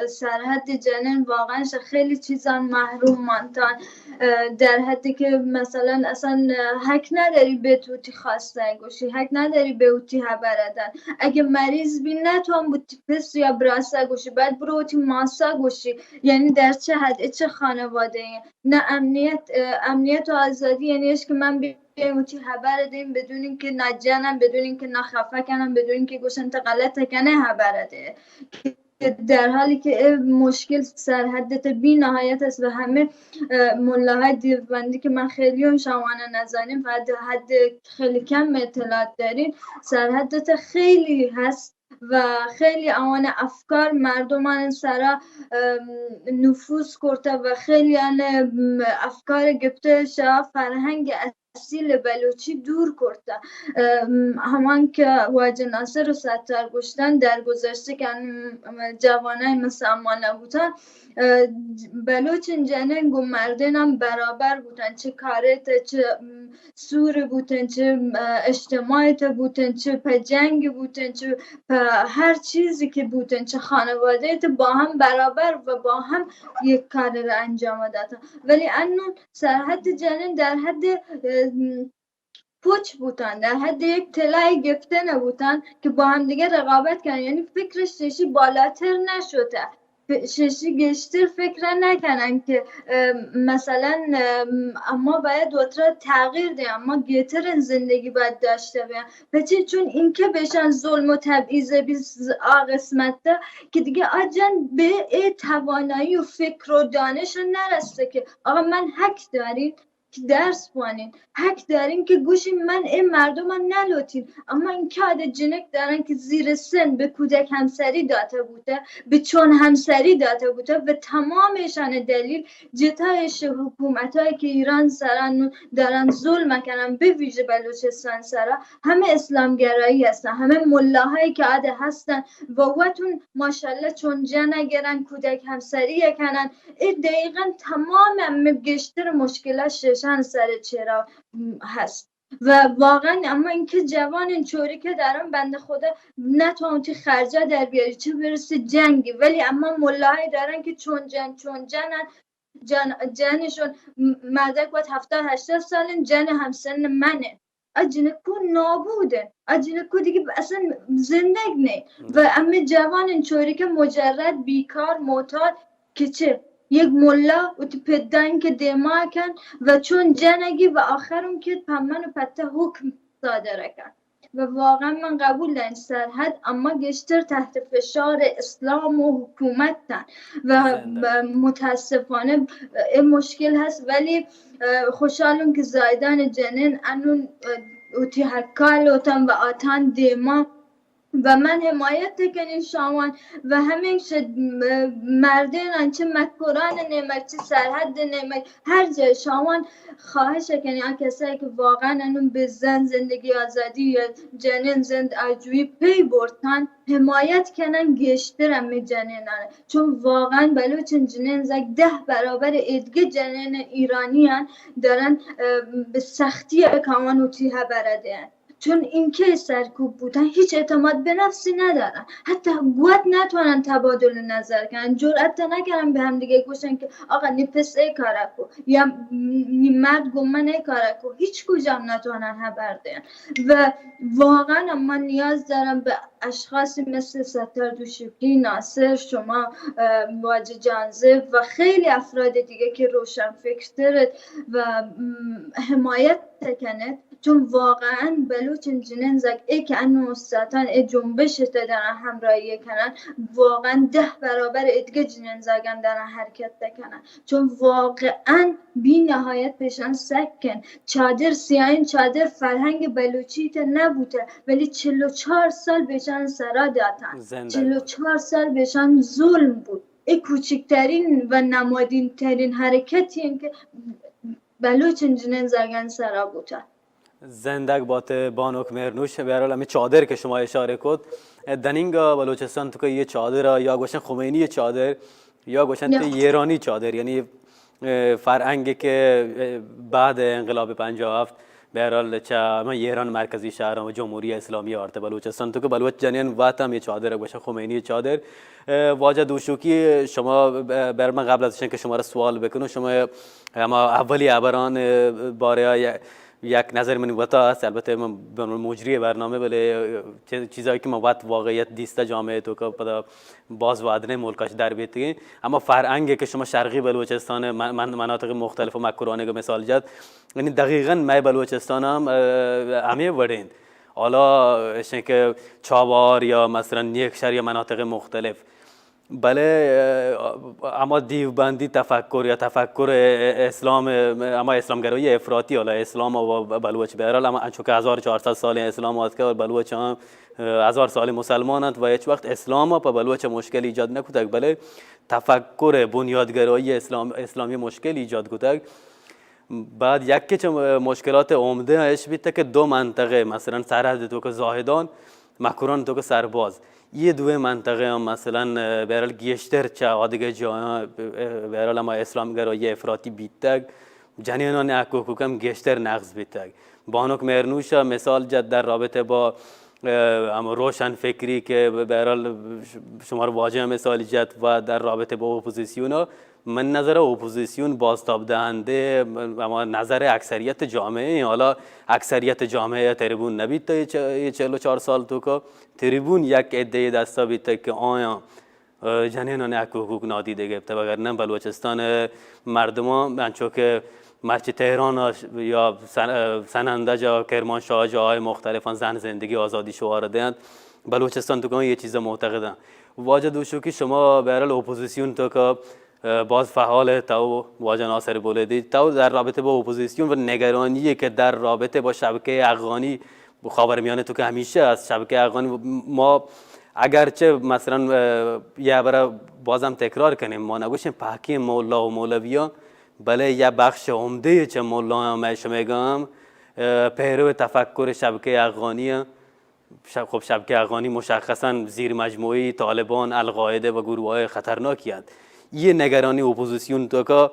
سرحد جنین واقعا ش-، خیلی چیزان محروم مانتان، اه، در حدی که مثلا اصلا حق نداری به تو تی خواسته گوشی، حق نداری به او تی خبر دن. اگه مریض بی نتوان بو تی پس یا براسه گوشی، باید برو تی ماسه گوشی. یعنی در چه حد، چه خانواده این؟ نه امنیت، اه، امنیت و آزادی یعنی اش که من بی بیایم و چی خبر دیم بدون اینکه نجنم، بدون اینکه نخفه کنم، بدون اینکه گوشن تو غلط کنه خبر ده. که در حالی که این مشکل سرحد ته بی نهایت است و همه، اه، ملاهای دیوبندی که من خیلی اون شوانه نزانیم و حد، حد خیلی کم اطلاعات دارین، سرحد ته خیلی هست و خیلی آوان افکار مردمان سرا، ام، نفوذ کرته و خیلی آن، ام، افکار گپته شا فرهنگ اصیل بلوچی دور کرته. ام، همان که واجه ناصر و ستار گوشتن در گذشته که ان، ام، جوانای مثل اما نبوتن، اه، بلوچ جنین گو مردین هم برابر بوتن، چه کاره ته، چه، ام، سور بوتن، چه، اه، اجتماعی ته بوتن، چه په جنگ بوتن، چه په هر چیزی که بوتن، چه خانواده ته با هم برابر و با هم یک کار را انجام داتن. ولی انون سرحد جنین در حد، اه، پوچ بوتن، در حد یک طلای گفتن بوتن که با هم دیگه رقابت کنن، یعنی فکرش چشی بالاتر نشده. پ-، ششی گیشتر فکر نکنن که، اه، مثلاً، اه، اما باید وترا تغییر دیم، اما گیترین زندگی باید داشته بیم. پچی؟ چون اینکه بهشان ظلم و تبعیض بی ز-، آ قسمت ده که دیگه آ جن به ای توانایی و فکر و دانش نرسته که آقا من حق داریم که درس بوانین، حق دارین که گوشین من ای مردم نلوتین، اما اینکه آده جنک دارن که زیر سن به کودک همسری داته بوته، به چون همسری داته بوته و تمام ایشان دلیل جتایش حکومتایی که ایران سرا نو دارن ظلم کنن، به ویژه بلوچستان سرا، همه اسلامگرایی هستن، همه ملاهایی که آده هستن و وتون ماشاءالله چون جن گرن کودک همسری کنن. ای دقیقاً تمام همه گیشتر مشکلات ششن سر چرا هست. و واقعاً اما اینکه جوان این چوری که دارن بنده خدا نتوان تی خرجه در بیاری، چه برسه جنگی، ولی اما ملاهایی دارن که چون جن، چون جنن، جن، جنشون م-، مردک باید هفتاد هشتاد سالن، جن همسن منه. ا جنکو نابودن، ا جنکو دیگه اصلاً زندگ نه. و امی جوان این چوری که مجرد بیکار معتاد که چه یک ملا و تی پدن که دیما کن و چون جنگی و آخر اون که پمن و پته حکم صادر کن. و واقعاً من قبول دارم سرحد اما گیشتر تحت فشار اسلام و حکومت تن و متاسفانه این مشکل هست، ولی، اه، خوشحالم که زایدان جنین انون، اه، اوتی حقا لوتن و آتان دیما و من حمایت کنین شاوان و همین شد، م-، مردین انچه مکران نیمک، چه سرحد نیمک، هر جای شاوان خواهش کنین آ کسایی که واقعاً انون به زن زندگی آزادی یا جنین زند آجویی پی برتن، حمایت کنن گیشتر امی جنینان، چون واقعاً بلوچن جنین زگ ده برابر ایدگه جنین ایرانیان دارن، اه، به سختی کاوان و تی هبره دین. چون اینکه سرکوب بودن هیچ اعتماد به نفسی ندارن، حتی گوت نتوانن تبادل نظر کنن، جرأت نکنن به هم دیگه گوشن که آقا نی پس ای کارا کو یا نی مرد گو من ای کارا کو، هیچ کجام نتوانن هبر دین. و واقعاً من نیاز دارم به اشخاصی مثل ستار دوشوکی، ناصر، شما، اه، واجه جانزیب و خیلی افراد دیگه که روشنفکرترت و، م، حمایت کنت، چون واقعاً بلوچ جنین زگ ای که انو استاتان ای جنبش ته دارن همراهی کنن، واقعاً ده برابر ادگه جنین زگان دارن حرکت کنن. چون واقعاً بی نهایت پیشان سک کن. چادر سیاهین چادر فرهنگ بلوچی ته نبوته، ولی چل و چهار سال پیشان سرا داتن. چل و چهار سال پیشان ظلم بود. ای کوچکترین و نمادین ترین حرکتی که بلوچ جنین زگان سرا بوته. زندگ بات بانک مهرنوش. بهرحال، همین چادر که شما اشاره کت، دنینگا بلوچستان تو که یه چادر یا گوشن خمینی چادر یا گوشن تی ایرانی چادر، یعنی، اه، فرهنگی که، اه، بعد انقلاب پنجاه و هفت، بهرحال، چه همه ایران مرکزی شهر و جمهوری اسلامی آرته بلوچستان تو که بلوچ جنین وات هم یه چادر گوشن خمینی چادر. اه، واجه دوشوکی، شما ب-، بر من قبل از اینکه شما را سوال بکنم، شما همه اولی ابران، اه، باره یک نظر من وتا است، البته من به عنوان مجری برنامه، بله چیز-، چیزایی که ما وقت واقعیت دیسته جامعه تو که پدا باز وادنه ملکاش در بیتگین، اما فرهنگی که شما شرقی بلوچستان من-، من-، مناطق مختلف و مکرانه که مثال جد، یعنی دقیقاً مئے بلوچستان هم، اه، همے وڑین. حالا اشیں که چابهار یا مثلاً نیکشهر یا مناطق مختلف، بلے، اه، ہما دیوبندی تفکر یا تفکر ا-، ا-، اسلام، اه، ہما اسلام گرایی افراطی، حالا اسلام و بلوچ بہرحال ہما انچو کہ ہزار چار صد سال اسلام آتکہ و بلوچ ہم، اه، ہزار سال مسلمان انت و ہچ وقت اسلام پہ بلوچ مشکل ایجاد نکتگ، بلے تفکر بنیادگرایی اسلام، اسلامی مشکل ایجاد کتگ۔ بعد یکے چہ مشکلات عمدہ اش بیتگ کہ دو منطقہ، مثلاً سرحد توکا زاہدان، مکران توکا سرباز، یہ دوئیں منطقہ ہم مثلاً بہرحال گیشتر چہ آدگہ جایاں بہرحال ہما اسلام گرایی افراطی بیتگ، جنینان حق و حقوق ہم گیشتر نقض بیتگ۔ بانک مہرنوش ء مثال جت در رابطہ با، اه، ہم روشن فکری کہ بہرحال شمار واجہ مثال جت و در رابطہ با اپوزیسیون ء من نظر ء اپوزیسیون بازتاب دہندہ ہما نظر اکثریت جامعہ ایں، حالا اکثریت جامعہ تریبون نبیت اے چ-، اے چہل و چار سال توکا تریبون یک عدہ دستا بیتگ کہ آیاں، اه، جنینان حق و حقوق نادیدہ گپتہ، وگرنہ بلوچستان مردمان انچو کہ مرچی تہران یا سن-، سنندج ء کرمانشاہ جاہائے مختلفاں زن زندگی آزادی شعار دینت، بلوچستان توکا یہ چیزا معتقداں۔ واجہ دوشوکی شما بہرحال اپوزیسیون توکا اه، باز فعال ء تو واجہ ناصر بولیدی، تو در رابطہ با اپوزیسیون و نگرانی کہ در رابطہ با شبکہ افغانی خاورمیانہ توکا ہمیشہ است، شبکہ افغانی ما اگرچہ مثلاً، اه، یہ برا بازم تکرار کنیں، ما نگوشیں پاکیں مولا و مولویاں، بلے یہ بخش عمدہ چہ مولایاں مئے شمئے گام، اه، پیرو تفکر شبکہ افغانی ہیں۔ ش-، خب شبکہ افغانی مشخصاً زیر مجموعی طالبان، القاعدہ و گروہ های خطرناکی انت۔ یہ نگرانی اپوزیسیون توکا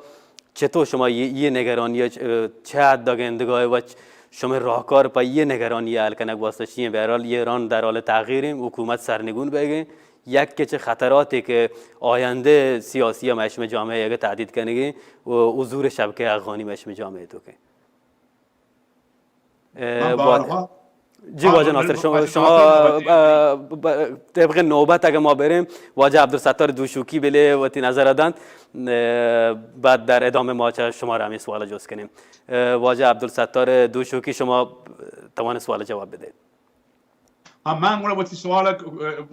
چطور شما یہ، یہ نگرانی چ-، چہ حد گندگاہ و چ-، شما راہکار پہ یہ نگرانی حل کنگ واسطہ چی ہیں؟ بہرحال ایران در حال تغییر ہیں، حکومت سرنگون بیگ ہیں، یک کہ چہ خطراتے کہ آیندہ سیاسی ہم شما جامعہ یک تهدید کنگی و حضور شبکہ افغانی ہم شما جامعہ توکا۔ اه، من وا-، بارها جی، واجہ ناصر، شما، شما، اه، ب-، طبق نوبت اگه ما بریم، واجہ عبدالستار دوشوکی بلے وتی نظر دنت، اه، بعد در ادامه ما چه شما را همین سوال جست کنیم۔ اه، واجہ عبدالستار دوشوکی، شما توان سوال جواب بدهید۔ ہاں، من گڑا وتی سوال ء،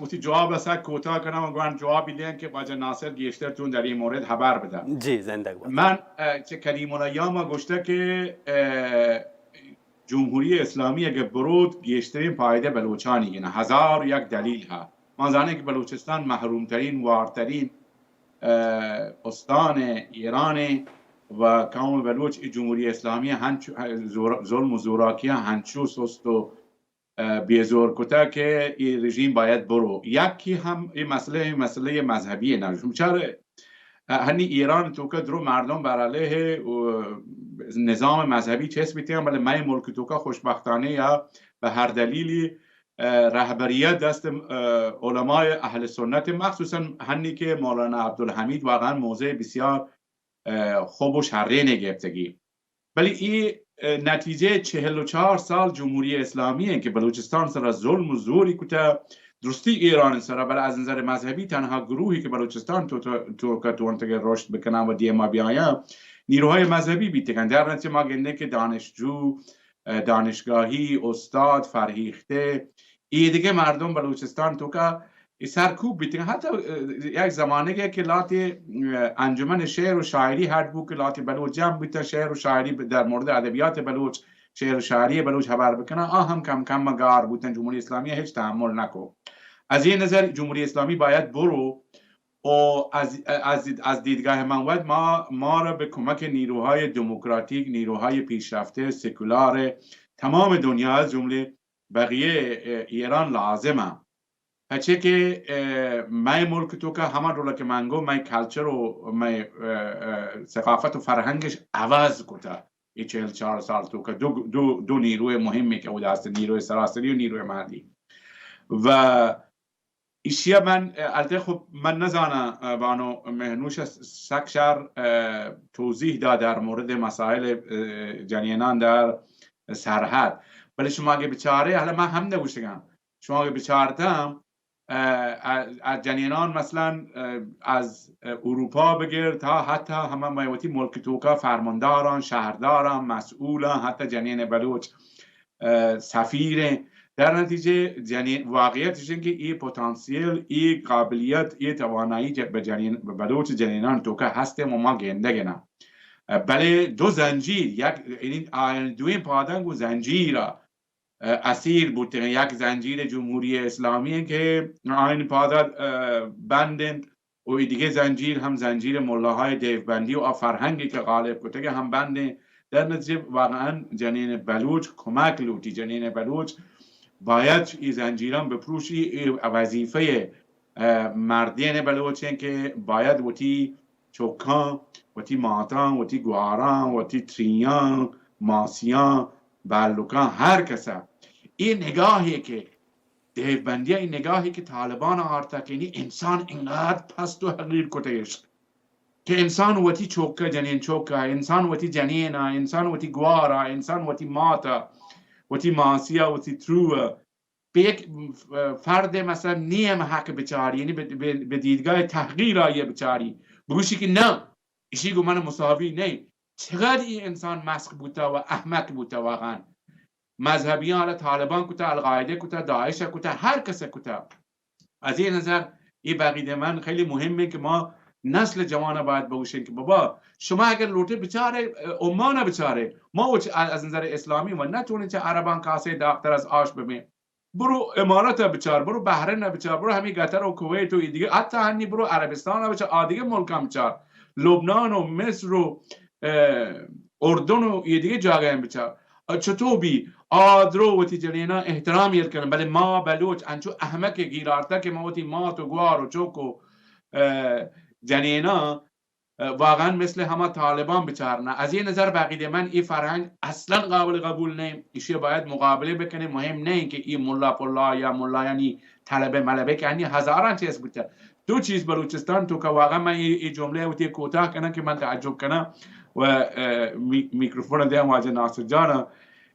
وتی جواب ء سک کوتاہ کناں و گوان جوابی دیاں کہ واجہ ناصر گیشتر چون در این مورد ہبر بدنت۔ جی، زندگ بات۔ من، اه، چہ قدیم الایام ء گوشتہ کہ، اه، جمہوری اسلامی اگہ بروت گیشترین فائدہ بلوچانی گناں، ہزار و یک دلیل ہا۔ ما زانیں کہ بلوچستان محروم ترین، وارترین، اه، استان ایران و قوم بلوچ ای جمہوری اسلامی ہنچو، زور-، ظلم و زوراکیاں ہنچو سست و اه، بے زور کتہ کہ اے رژیم باید برو۔ یکی ہم اے مسئلہ، اے مسئلہ مذہبی نہ۔ شما چار، اه، ہنی ایران توکا درو مردم بر علیہ، اه، نظام مذہبی چست بیتگن، بلے مئے ملک توکا خوشبختانہ یا بہ ہر دلیلی، اه، رہبریت دست، اه، علماء اہل سنت، مخصوصاً ہنی کہ مولانا عبدالحمید واقعاً موضع بسیار، اه، خوب و شرین گپتگی۔ بلے اے، اه، نتیجہ چہل و چار سال جمہوری اسلامی ہیں کہ بلوچستان سرا ظلم و زوری کتہ، درستی ایران سرا، بلے از نظر مذہبی تنہا گروہی کہ بلوچستان تو، تو، توکا توانتگہ رشد بکناں و دیما بیایاں، نیروہای مذہبی بیتگن۔ در نتیجہ ما گندیں کہ دانشجو، اه، دانشگاہی، استاد، فرہیختہ، ایدگہ مردم بلوچستان توکا اے سرکوب بیتگن۔ حتی، اه، یک زمانگے کہ لاتے، اه، انجمن شعر و شاعری ہڈ بو کہ لاتے بلوچ جمع بیتن، شعر و شاعری در مورد ادبیات بلوچ، شعر و شاعری بلوچ ہبر بکنن، آ ہم کم کم گار بوتن، جمہوری اسلامی ہچ تحمل نکو۔ از این نظر جمہوری اسلامی باید برو و از، از، از دیدگاہ من وت ما، ما را به کمک نیروهای دموکراتیک، نیروهای پیشرفته، سکولار تمام دنیا از جمله بقیه، اه، ایران لازم ہیں۔ پچے کہ، اه، مئے ملک توکا ہما ڈولا کہ من گو مئے کلچر و مئے، اه، اه، ثقافت و فرہنگش عوض کتا۔ اے چہل چار سال توکا دو، دو، دو نیروی مہمی کہ اودا است، نیروی سراسری و نیروی محلی۔ و ایشیا من، اه، البتہ خب من نزاناں، اه، بانو مہنوش سک شر، اه، توضیح دا در مورد مسائل، اه، جنینان در سرحد۔ بلے شما اگہ بچارے، حالا من ہم نگوشگاں، شما اگہ بچارتاں، اه، اه، اه، جنینان مثلاً، اه، از، اه، اروپا بگر تا حتی ہمہ مئے وتی ملک توکا فرمانداراں، شہرداراں، مسئولاں، حتی جنین بلوچ، اه، سفیریں، در نتیجہ جنین، واقعیت ایش انت کہ اے پوتانسیل، اے قابلیت، اے توانائی جہ، بہ جنین، بہ بلوچ جنینان توکا ہست انت و ما گندگ ء نہ۔ بلے دو زنجیر، یک، یعنی آیان دوئیں پاداں گوں زنجیر ء اسیر بوتگ انت۔ یک زنجیر جمہوری اسلامی انت کہ آئین پادا، ء، بند انت و ای دگہ زنجیر ہم زنجیر ملاہای دیوبندی و آ فرہنگی کہ غالب کتگ ہم بند انت۔ در نتیجہ واقعاً جنین بلوچ کمک لوٹی، جنین بلوچ باید ای زنجیران بپروشی۔ ای وظیفہ، ء، مردین بلوچ انت کہ باید وتی چکاں، وتی ماتاں، وتی گواراں، وتی تریاں، ماسیاں، بلکاں، ہر کسا اے نگاہے کہ دیوبندی ء اے نگاہے کہ طالبان آرتا کہ نی انسان انقدر پست و حقیر کتگش کہ انسان وتی چوکا، جنین چوکا، انسان وتی جنینا، انسان وتی گوارا، انسان وتی ماتا، وتی ماسیا، وتی تروہ، پہ یک فرد مثلاً نیم حق بچاری، یعنی بہ، بہ، بہ دیدگاہ تحقیر آئی بچاری، بگوشی کہ نہ، اشی گو من مساوی نہیں۔ چقدر ای انسان مسخ بوتا و احمق بوتا واقعاً۔ مذہبیاں حالا طالبان کتا، القاعدہ کتا، داعش کتا، ہر کس کتا۔ از این نظر ای بقید من خیلی مہم انت کہ ما نسل جوان باید بگوشیں کہ بابا، شما اگر لوٹے بچارے، عمان بچارے، ما وچ از نظر اسلامی و نتونیں چہ عربان کاسے داغتر از آش ببیں۔ برو امارات ء بچار، برو بحرین ء بچار، برو ہمے قطر و کویت و ای دیگہ، حتی ہنی برو عربستان ء بچار، آ دیگہ ملکاں بچار، لبنان و مصر و، اه، اردن و ای دیگہ جاگہ بچار۔ ء چتو بی آ درو وتی جنیناں احترام یل کنن، بلے ما بلوچ انچو احمق گیر آرتگ کہ ما وتی مات و گوار و چوک و، اه، جنیناں واقعاً مثل ہما طالبان بچارنا۔ از این نظر بقید من ای فرهنگ اصلاً قابل قبول نہیں۔ ایشی باید مقابلہ بکنیں۔ مہم نہیں کہ ای ملا پلا یا ملایانی طلبہ ملبہ کہ ہنی ہزاراں چیز بوتا۔ دو چیز بلوچستان توکا واقعاً من ای، ای جملہ وتی کوتاہ کناں کہ من تعجب کناں و، اه، می-، میکروفون دیاں واجہ ناصر جانا۔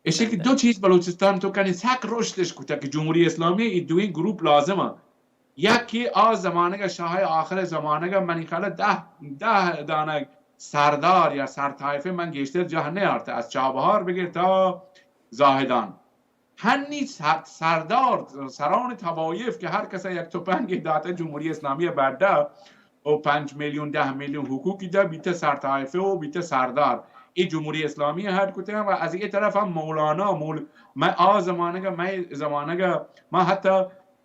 ایشی کہ دو چیز بلوچستان توکا نی سک رشدش کتا کہ جمہوری اسلامی ای دوئیں گروپ لازم یکے آ زمانگ ء شاہ ء آخر ء زمانگ ء منی خیال ء دہ، دہ دانگ سردار یا سرطائفہ من گیشتر جاہ نیارت، از چابہار بگر تا زاہدان۔ ہنی سر-، سردار، سران طوائف کہ ہر کس ء یک تپنگے داتہ جمہوری اسلامی ء بڈا و پنچ میلیون، دہ میلیون حقوقی دا بیتہ سرطائفہ و بیتہ سردار۔ ای جمہوری اسلامی ء ہڈ کتہ و از ای طرف ہم مولانا، مول-، من آ زمانگ ء، مئے زمانگ ء، من حتی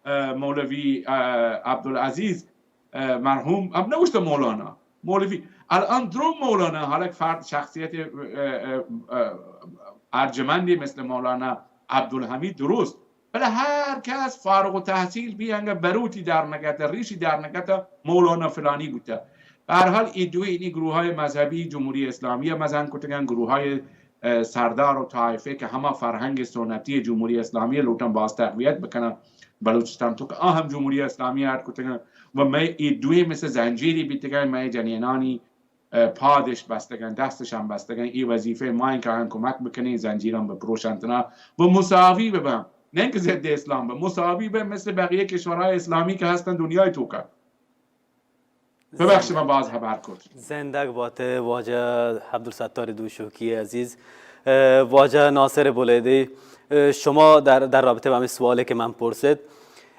اه، مولوی، اه، عبدالعزیز، اه، مرحوم، ہم نگوشتہ مولانا، مولوی۔ الان درو مولانا، حالا یک فرد شخصیت، اه، اه، اه، ارجمندی مثل مولانا عبدالحمید درست، بلے ہر کس فارغ التحصیل بی انگہ بروتی در نکتہ، ریشی در نکتہ، مولانا فلانی بوتہ۔ بہ ہر حال ای دوی اینی گروہ های مذہبی جمہوری اسلامی مزن کتگن، گروہ های، اه، سردار و طائفہ کہ ہما فرہنگ سنتی جمہوری اسلامی لوٹن باز تقویت بکنن۔ بلوچستان توکا آ ہم جمہوری اسلامی ء اڈ کتگ انت و مئے اے دوئیں مثل زنجیرے بیتگ انت، مئے جنینانی، اه، پادش بستگ انت، دستش ہم بستگ انت۔ اے وظیفہ ما انت کہ آیاں کمک بکنیں، زنجیراں بپروشنت نا و مساوی ببن، نہ کہ ضد اسلام ببن، مساوی ببن مثل بقیہ کشورهای اسلامی کہ ہستن دنیای توکا۔ ببخش، من باز ہبر کت۔ زندگ بات واجہ عبدالستار دوشوکی عزیز۔ اه، واجہ ناصر بلیدی، اه، شما در، در رابطہ با ہمیں سوالے کہ من پرسید،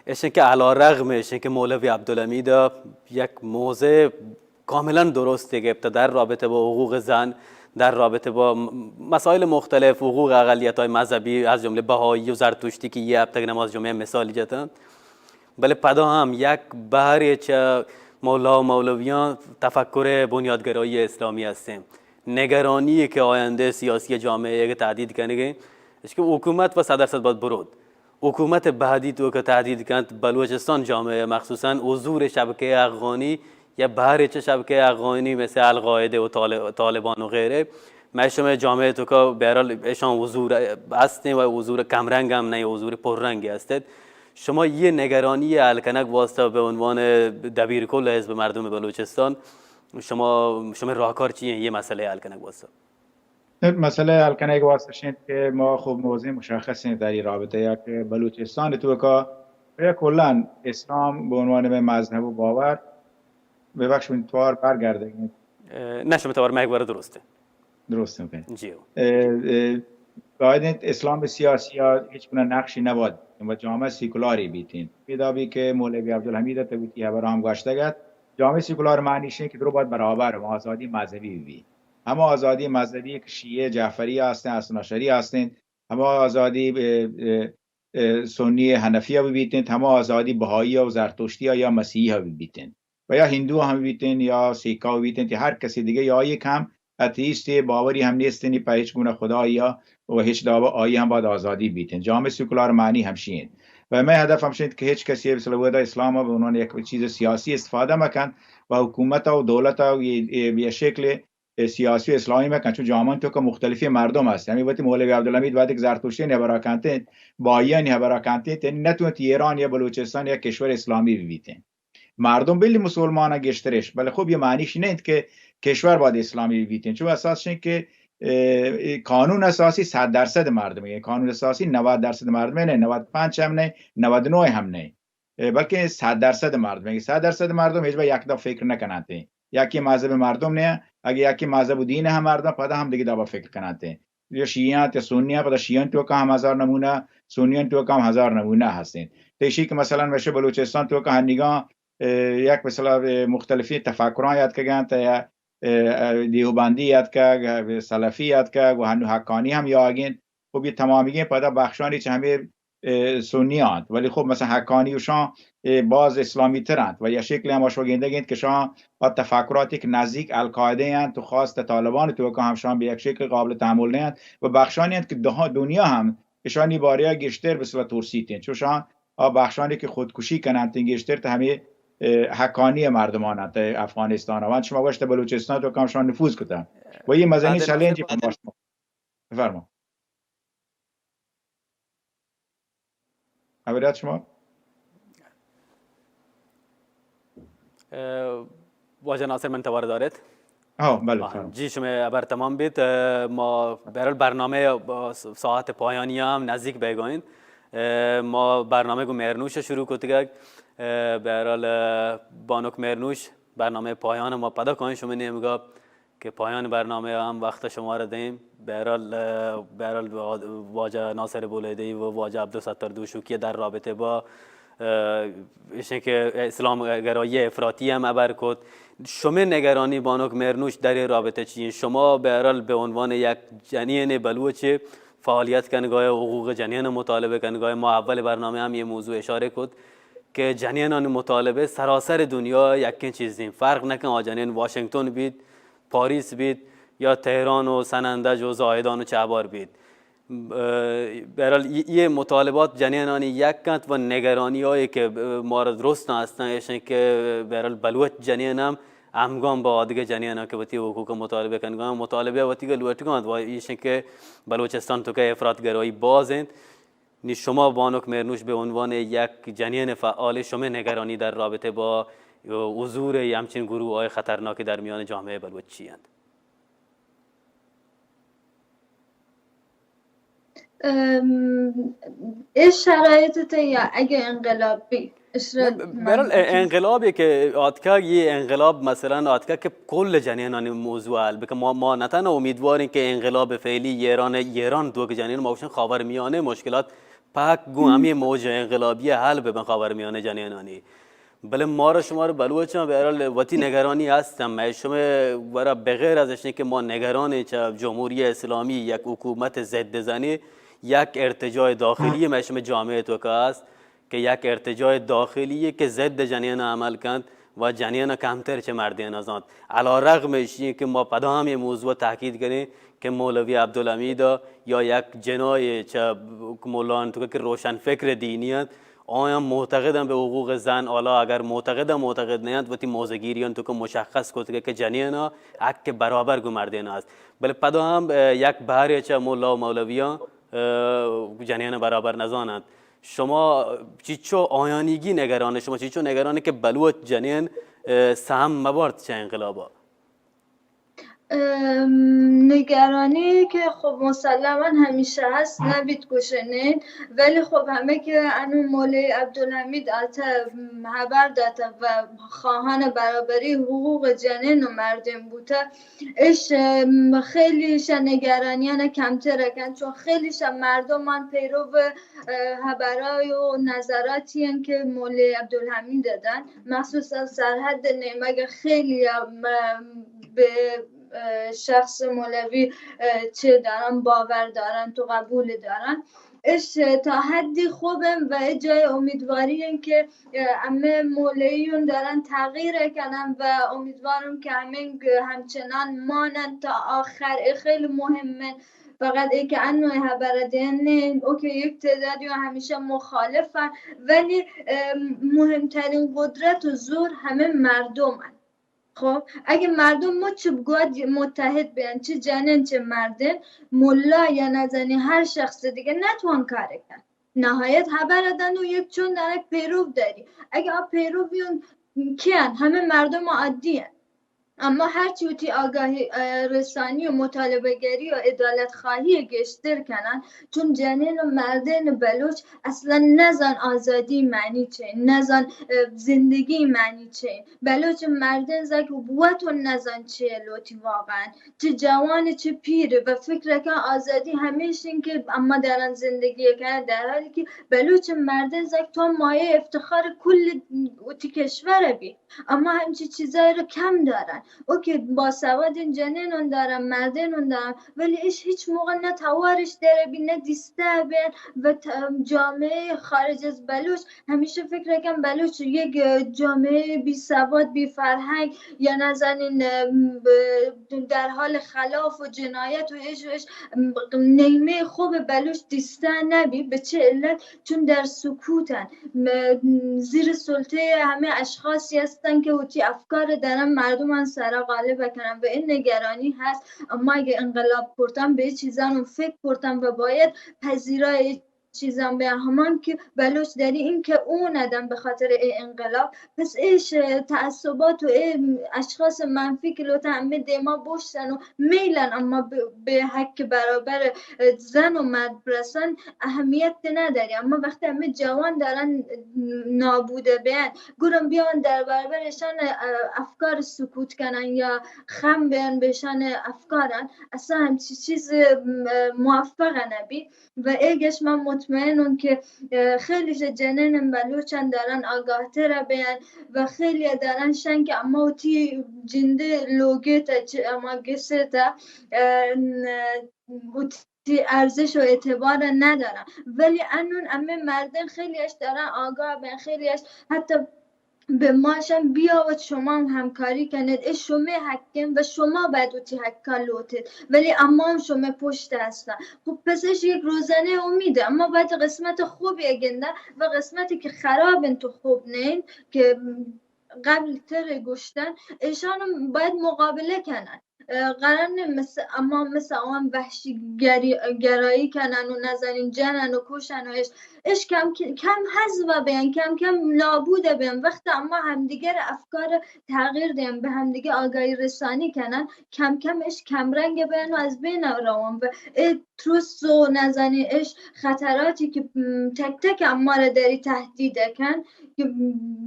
ایشن کہ علیرغم ایشن کہ مولوی عبدالحمید یک موضع کاملاً درستی گپت در رابطہ با حقوق زن، در رابطہ با م-، مسائل مختلف، حقوق اقلیت‌های مذہبی، از جملہ بہایی و زرتشتی کہ یہ ہفتگ نماز جمعہ مثالی جتن۔ بلے پدا ہم یک بہرے چہ ملا و مولویاں تفکر بنیادگرایی اسلامی ہستیں۔ نگرانی کہ آیندہ سیاسی جامعہ کہ تہدید کنگیں، اش کہ حکومت و صد درصد باید برود۔ حکومت بہدی توکا تہدید کنت، بلوچستان جامعہ مخصوصاً حضور شبکہ افغانی یا بہرے چہ شبکہ افغانی مثل القاعدہ و طالب-، طالبان و غیرہ، مئے شمئے جامعہ توکا بہرحال ایشان حضور ہستیں و حضور کمرنگ ہم نہیں، حضور پررنگی ہستت۔ شما یہ نگرانی حل کنگ واسطہ بہ عنوان دبیر کل حزب مردم بلوچستان، شما، شمئے راہکار چی ہیں یہ مسئلہ حل کنگ واسطہ؟ مسئلہ حل کنگ واسطہ شنت کہ ما خوب موضع مشخص ہیں در یہ رابطہ یا کہ بلوچستان توکا یا کلاً اسلام بہ عنوان مئے مذہب و باور ببخش من توار برگردگیں۔ اه، نہ، شمئے توار مئے گورا درست انت۔ درست انت۔ جی ہو۔ اه، اه، باید انت اسلام سیاسی ءَ ہچ گونہ نقشی نباید و جامعہ سیکولاری بیتین. پیدا بی کہ مولوی عبدالحمید ءَ وتی ہبر ہم گوشتگ ات، جامعہ سیکولار معنی شین کہ درو باید برابر و آزادی مذہبی بی. ہما آزادی مذہبی کہ شیعہ جعفری ہستیں، حسن عشری ہستیں، ہما آزادی، اه، اه، اه، سنی حنفیہ بی بیتین، ہما آزادی بہائی و زرتشتی یا مسیحی بی بیتین. و یا ہندو ہم بیتین یا سیکا بیتین، تی ہر کسی دیگہ یا ایک ہم اتیسٹ باوری ہم نیستنی پہ ہچ گونہ خدایا و ہچ دابا آئی ہم باید آزادی بیتین. جامعہ سیکولار معنی ہمشی انت. و مئے ہدف ہمشی انت کہ ہچ کسی مثل ودا اسلام به عنوان یک چیز سیاسی استفادہ مکن و حکومت و دولت و یہ، یہ، یہ شکل سیاسی و اسلامی مکن، چون جامعہ تو کہ مختلفی مردم ہست. ہمیں وقتی مولوی عبدالحمید وقتی کہ زرتشتی ہبرا کنتے، بایانی ہبرا کنتے، یعنی نتونت ایران یا بلوچستان یا کشور اسلامی بی بیتین. مردم بلی مسلمان گیشترش، بلے خب یہ معنیش نہ انت کہ کشور باید اسلامی بیتین، چون اساس شین کہ، اه، قانون اساسی صد درصد مردم، قانون اساسی نود درصد مردم نہ، نود پنچ ہم نہ، نود نو ہم نہ، اه، بلکہ صد درصد مردم، صد درصد مردم ہچ با یک دا فکر نہ کنانتے. یکی مذہب مردم نہ، اگہ یکی مذہب و دین ہم مردم، پدا ہم دیگہ دابا فکر کنانتے. یا شیعہ انت یا سنی انت، پدا شیعہ توکا ہم ہزار نمونہ، سنی توکا ہم ہزار نمونہ ہستین. تو ایشی کہ مثلاً مشے بلوچستان توکا ہنیگاں، اه، یک مثلاً، اه، مختلفی تفکران یاد کگن تا یا، اه، اه، دیوبندی یاد کگ، اه، سلفی یاد کگ و ہنو حقانی ہم یا آگین. خب یہ تمامیگیں پدا بخشانی چہ ہمیں، اه، سنی انت، ولی خب مثلاً حقانی و شان، اه، باز اسلامی تر انت و یا شکل ہم آشوا گندگ انت کہ شان با تفکراتی کہ نزدیک القاعده انت و خاص تا طالبان توکا ہم شان به یک شکل قابل تحمل نہ انت و بخشانی انت کہ دہ-، دنیا ہم اشانی باریا گیشتر به اصطلاح ترسیتین، چوشان آ بخشانی کہ خودکشی کننت گیشتر تا ہمیں، اه، حقانی مردمان انت افغانستان. وان شما گوشت بلوچستان توکا ہم شان نفوذ کتا و یہ مزنی چیلنج پہ ما شما. بفرما. خبریات شما؟ اه، واجہ ناصر من توار دارت. ہاں، بلے، آہ، فرما. جی، شما ہبر تمام بیت. اه، ما بہرحال برنامہ، اه، ساعت پایانی ہم نزدیک بیگاین. اه، ما برنامہ گو مہرنوش شروع کتگگ. اه، بہرحال، اه، بانک مہرنوش برنامہ پایان ما پدا کائیں شما نیمگا. کہ پایان برنامہ ہم وقت شما را دیم. بہرحال، اه، بہرحال وا-، واجہ ناصر بولیدی و واجہ عبدالستار دوشوکی در رابطہ با، اه، ایشیں کہ اسلام گرائی افراطی ہم ہبر کت. شمے نگرانی بانک مہرنوش در اے رابطہ چی انت؟ شما بہرحال بہ عنوان یک جنین بلوچ فعالیت کنگائے، حقوق جنین مطالبہ کنگائے، ما اول برنامہ ہم یہ موضوع اشارہ کت کہ جنینانی مطالبہ سراسر دنیا یکیں چیزیں، فرق نکن آ جنین واشنگتن بیت، پاریس بیت یا تہران و سنندج و زاہدان و چہبار بیت. اه، بہرحال یہ، یہ مطالبات جنینانی یک انت و نگرانی ہایی کہ، اه، مارا درست ہستن ایشن کہ بہرحال بلوچ جنین ہم ہمگام با آدگہ جنین کہ وتی حقوق مطالبہ کنگان، مطالبہ وتی کہ لوٹگان و ایشن کہ بلوچستان توکا افراط گرائی باز انت. نی شما بانک مہرنوش بہ عنوان یک جنین فعال، شمے نگرانی در رابطہ با حضور ہمچین گروہ های خطرناک در میان جامعہ بلوچ چی انت؟ ام، اے شرایط ء تہ یا اگہ انقلاب بی، اشرا بہرحال، منظور چیز انقلابی کہ آتکگ، یہ انقلاب مثلاً آتکگ کہ کل جنینانی موضوع حل بکن. ما، ما نہ تنہا امیدواریں کہ انقلاب فعلی ایران، ایران دوک جنین، ما گوشن خاورمیانہ مشکلات پاک گوں ہمیں موج انقلابی حل ببن خاورمیانہ جنینانی. بلے مارا شمارا بلوچاں بہرحال وتی نگرانی ہست ہم. مئے شمئے ورا بغیر از اشیں کہ ما نگرانیں چہ جمہوری اسلامی یک حکومت ضد زنی، یک ارتجاع داخلی مئے شمئے جامعہ توکا ہست کہ یک ارتجاع داخلی کہ ضد جنین عمل کنت و جنین کمتر چہ مردین زانت. علیرغم اشی کہ ما پدا ہم یہ موضوع تاکید کنیں کہ مولوی عبدالحمید یا یک جناح چہ ملان توکا کہ روشن فکر دینی انت، آیاں معتقداں بہ حقوق زن، حالا اگر معتقداں معتقد نہ انت، وتی موضع گیریاں توکا مشخص کتگ کہ جنینا حق برابر گوں مردینا است. بلے پدا ہم، اه، یک بہرے چہ ملا و مولویاں، اه، جنین برابر نزاننت. شما چیچو آیانیگی نگران، شما چیچو نگران کہ بلوچ جنین، اه، سہم مبارت چہ انقلابا؟ ام، نگرانی که خب مسلماً همیشه هست، نبید گوشنین، ولی خب همه که انو مولوی عبدالحمید آتا هبر داتا و خواهان برابری حقوق جنین و مردین بوتا، اش، ام، خیلی شا نگرانیان کمتر کن، چون خیلی شا مردمان پیرو، اه، هبرای و نظراتی هن که مولوی عبدالحمید دادن، مخصوصاً سرحد نیمگ خیلی هم، ام، به اه، شخص مولوی، اه، چه دارن، باور دارن تو قبول دارن. اش تا حدی خوبن و اے جای امیدواری هن که، اه، همه مولویون دارن تغییر کنن و امیدوارم که همین همچنان مانن تا آخر. اے خیلی مهمه. فقط ای که انو هبر دین نه، اوکی، یک تعدادی همیشه مخالفن، ولی، اه، مهمترین قدرت و زور همه مردمن. خب، اگه مردم مچ بگواد متحد بیان، چه جنین چه مردین، ملا یا نزنی هر شخص دیگه نتوان کار کن. نهایت هبر دن و یک چون دانک پیرو داری. اگه آ پیرو بیون کیان، همه مردم عادی هن. اما هرچی وتی آگاهی، اه، رسانی و مطالبه گری و عدالت خواهی گیشتر کنن، چون جنین و مردین بلوچ اصلاً نزان آزادی معنی چه، نزان، اه، زندگی معنی چه. بلوچ مردین زک بوت و نزان چه لوتی واقعاً. چه جوان چه پیر و فکر کن آزادی همیشین که اما دارن زندگی کنن، در حالی که بلوچ مردین زک تو مایه افتخار کل وتی کشور بی. اما همچی چیزایی رو کم دارن. اوکی، باسوادین جنینون دارن، مردینون دارن، ولی اش هیچ موقع نه توارش داره بی، نه دیسته بین و ت-، جامعهٔ خارج از بلوچ همیشه فکر کن بلوچ یک، اه، جامعهٔ بی سواد، بی فرهنگ یا نزنین، اه، ب-، در حال خلاف و جنایت و اش و اش، م-، نیمهٔ خوب بلوچ دیسته نبی. به چه علت؟ چون در سکوتن، م-، زیر سلطهٔ همه اشخاصی هستن که وتی افکار دارن مردمان سرا غالب کنن و این نگرانی هست. اما اگه انقلاب کرتن به چیزان فکر کرتن و باید پذیرای چیزان به همان که بلوچ داری این که اون ندن به خاطر ای انقلاب. پس ایش تعصبات و ای اشخاص منفی که لوتن همه دیما بوشتن و میلن اما ب-، به حق برابر زن و مرد برسن اهمیت نداری. اما وقتی همه جوان دارن نابود بیان، گرم بیان در برابرشان، اه، افکار سکوت کنن یا خم بیان بهشان افکارن، اصلاً همچی چیز، م-، موفق نبی. و ایگش من مطمئنم که، اه، خیلی جه جنین بلوچن دارن آگاه تر بیان و خیلی دارن شن که اما وتی جنده لوگه تا چه اما گسه تا، اه، ن-، وتی ارزش و اعتبار ندارن. ولی انون همه مردم خیلی اش دارن آگاه بیان، خیلی اش حتی به ماشان بیا و شما هم همکاری کنید. ای شما حقین و شما باید وتی حقا لوٹید، ولی اما هم شما پشت هستن. خب پس اش یک روزنه امیده، اما باید قسمت خوب گندن و قسمتی که خرابن تو خوب نین که قبل تر گوشتن، ایشان هم باید مقابله کنن. اه، قرار نه مث-، اما مثل آن وحشی گری-، گرایی کنن و نزنین جنن و کشن و اش، اش کم، کم حذف بیان، کم کم نابود بیان. وقت اما همدیگر افکار تغییر دیم، به همدیگه آگاهی رسانی کنن، کم کم اش کم رنگ بیان و از بین روان و ای ترس و نزنین اش خطراتی که، م، تک تک اما را داری تهدید کن، که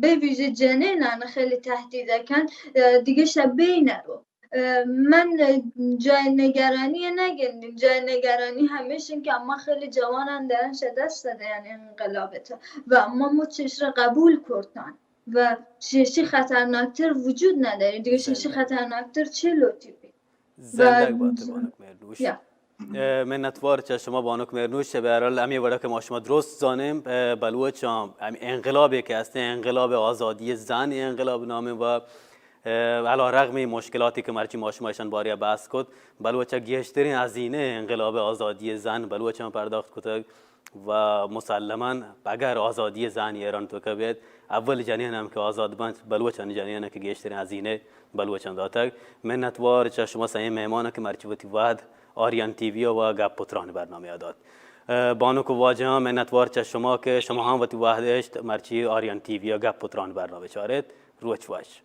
به ویژه جنینان خیلی تهدید کن، اه، دیگه شب بین رو. اه، من جای نگرانی نگندیم. جای نگرانی همیشین که اما خیلی جوانان دارن شه دست دهن انقلابت و اما مو چش را قبول کرتن و ششی خطرناکتر وجود نداری. دیگه ششی خطرناکتر چه لوتی بی؟ زندگ بات بانک مهرنوش. اه، منتوار چه شما بانک مهرنوش. به هر حال همی وڑا که ما شما درست زانیم، اه، بلوچ هم، هم انقلابی که هستن، انقلاب آزادی زن انقلاب نامه و اه، علیرغم این مشکلاتی که مرچی ما شما ایشان باریا بحث کت، بلوچ گیشترین هزینه انقلاب آزادی زن بلوچ هم پرداخت کتگ و مسلماً اگر آزادی زن ایران تو که بید، اول جنین هم که آزاد بنت، بلوچان جنین که گیشترین هزینه بلوچان داتگ. منتوار چه شما سئیں مهمان که مرچی وتی وهد آریان تی وی و گپ و تران برنامه دات. اه، بانک و واجهان منتوار چه شما که شما هم وتی وهد اشت مرچی آریان تی وی گپ و تران برنامه چارت. روچ واش.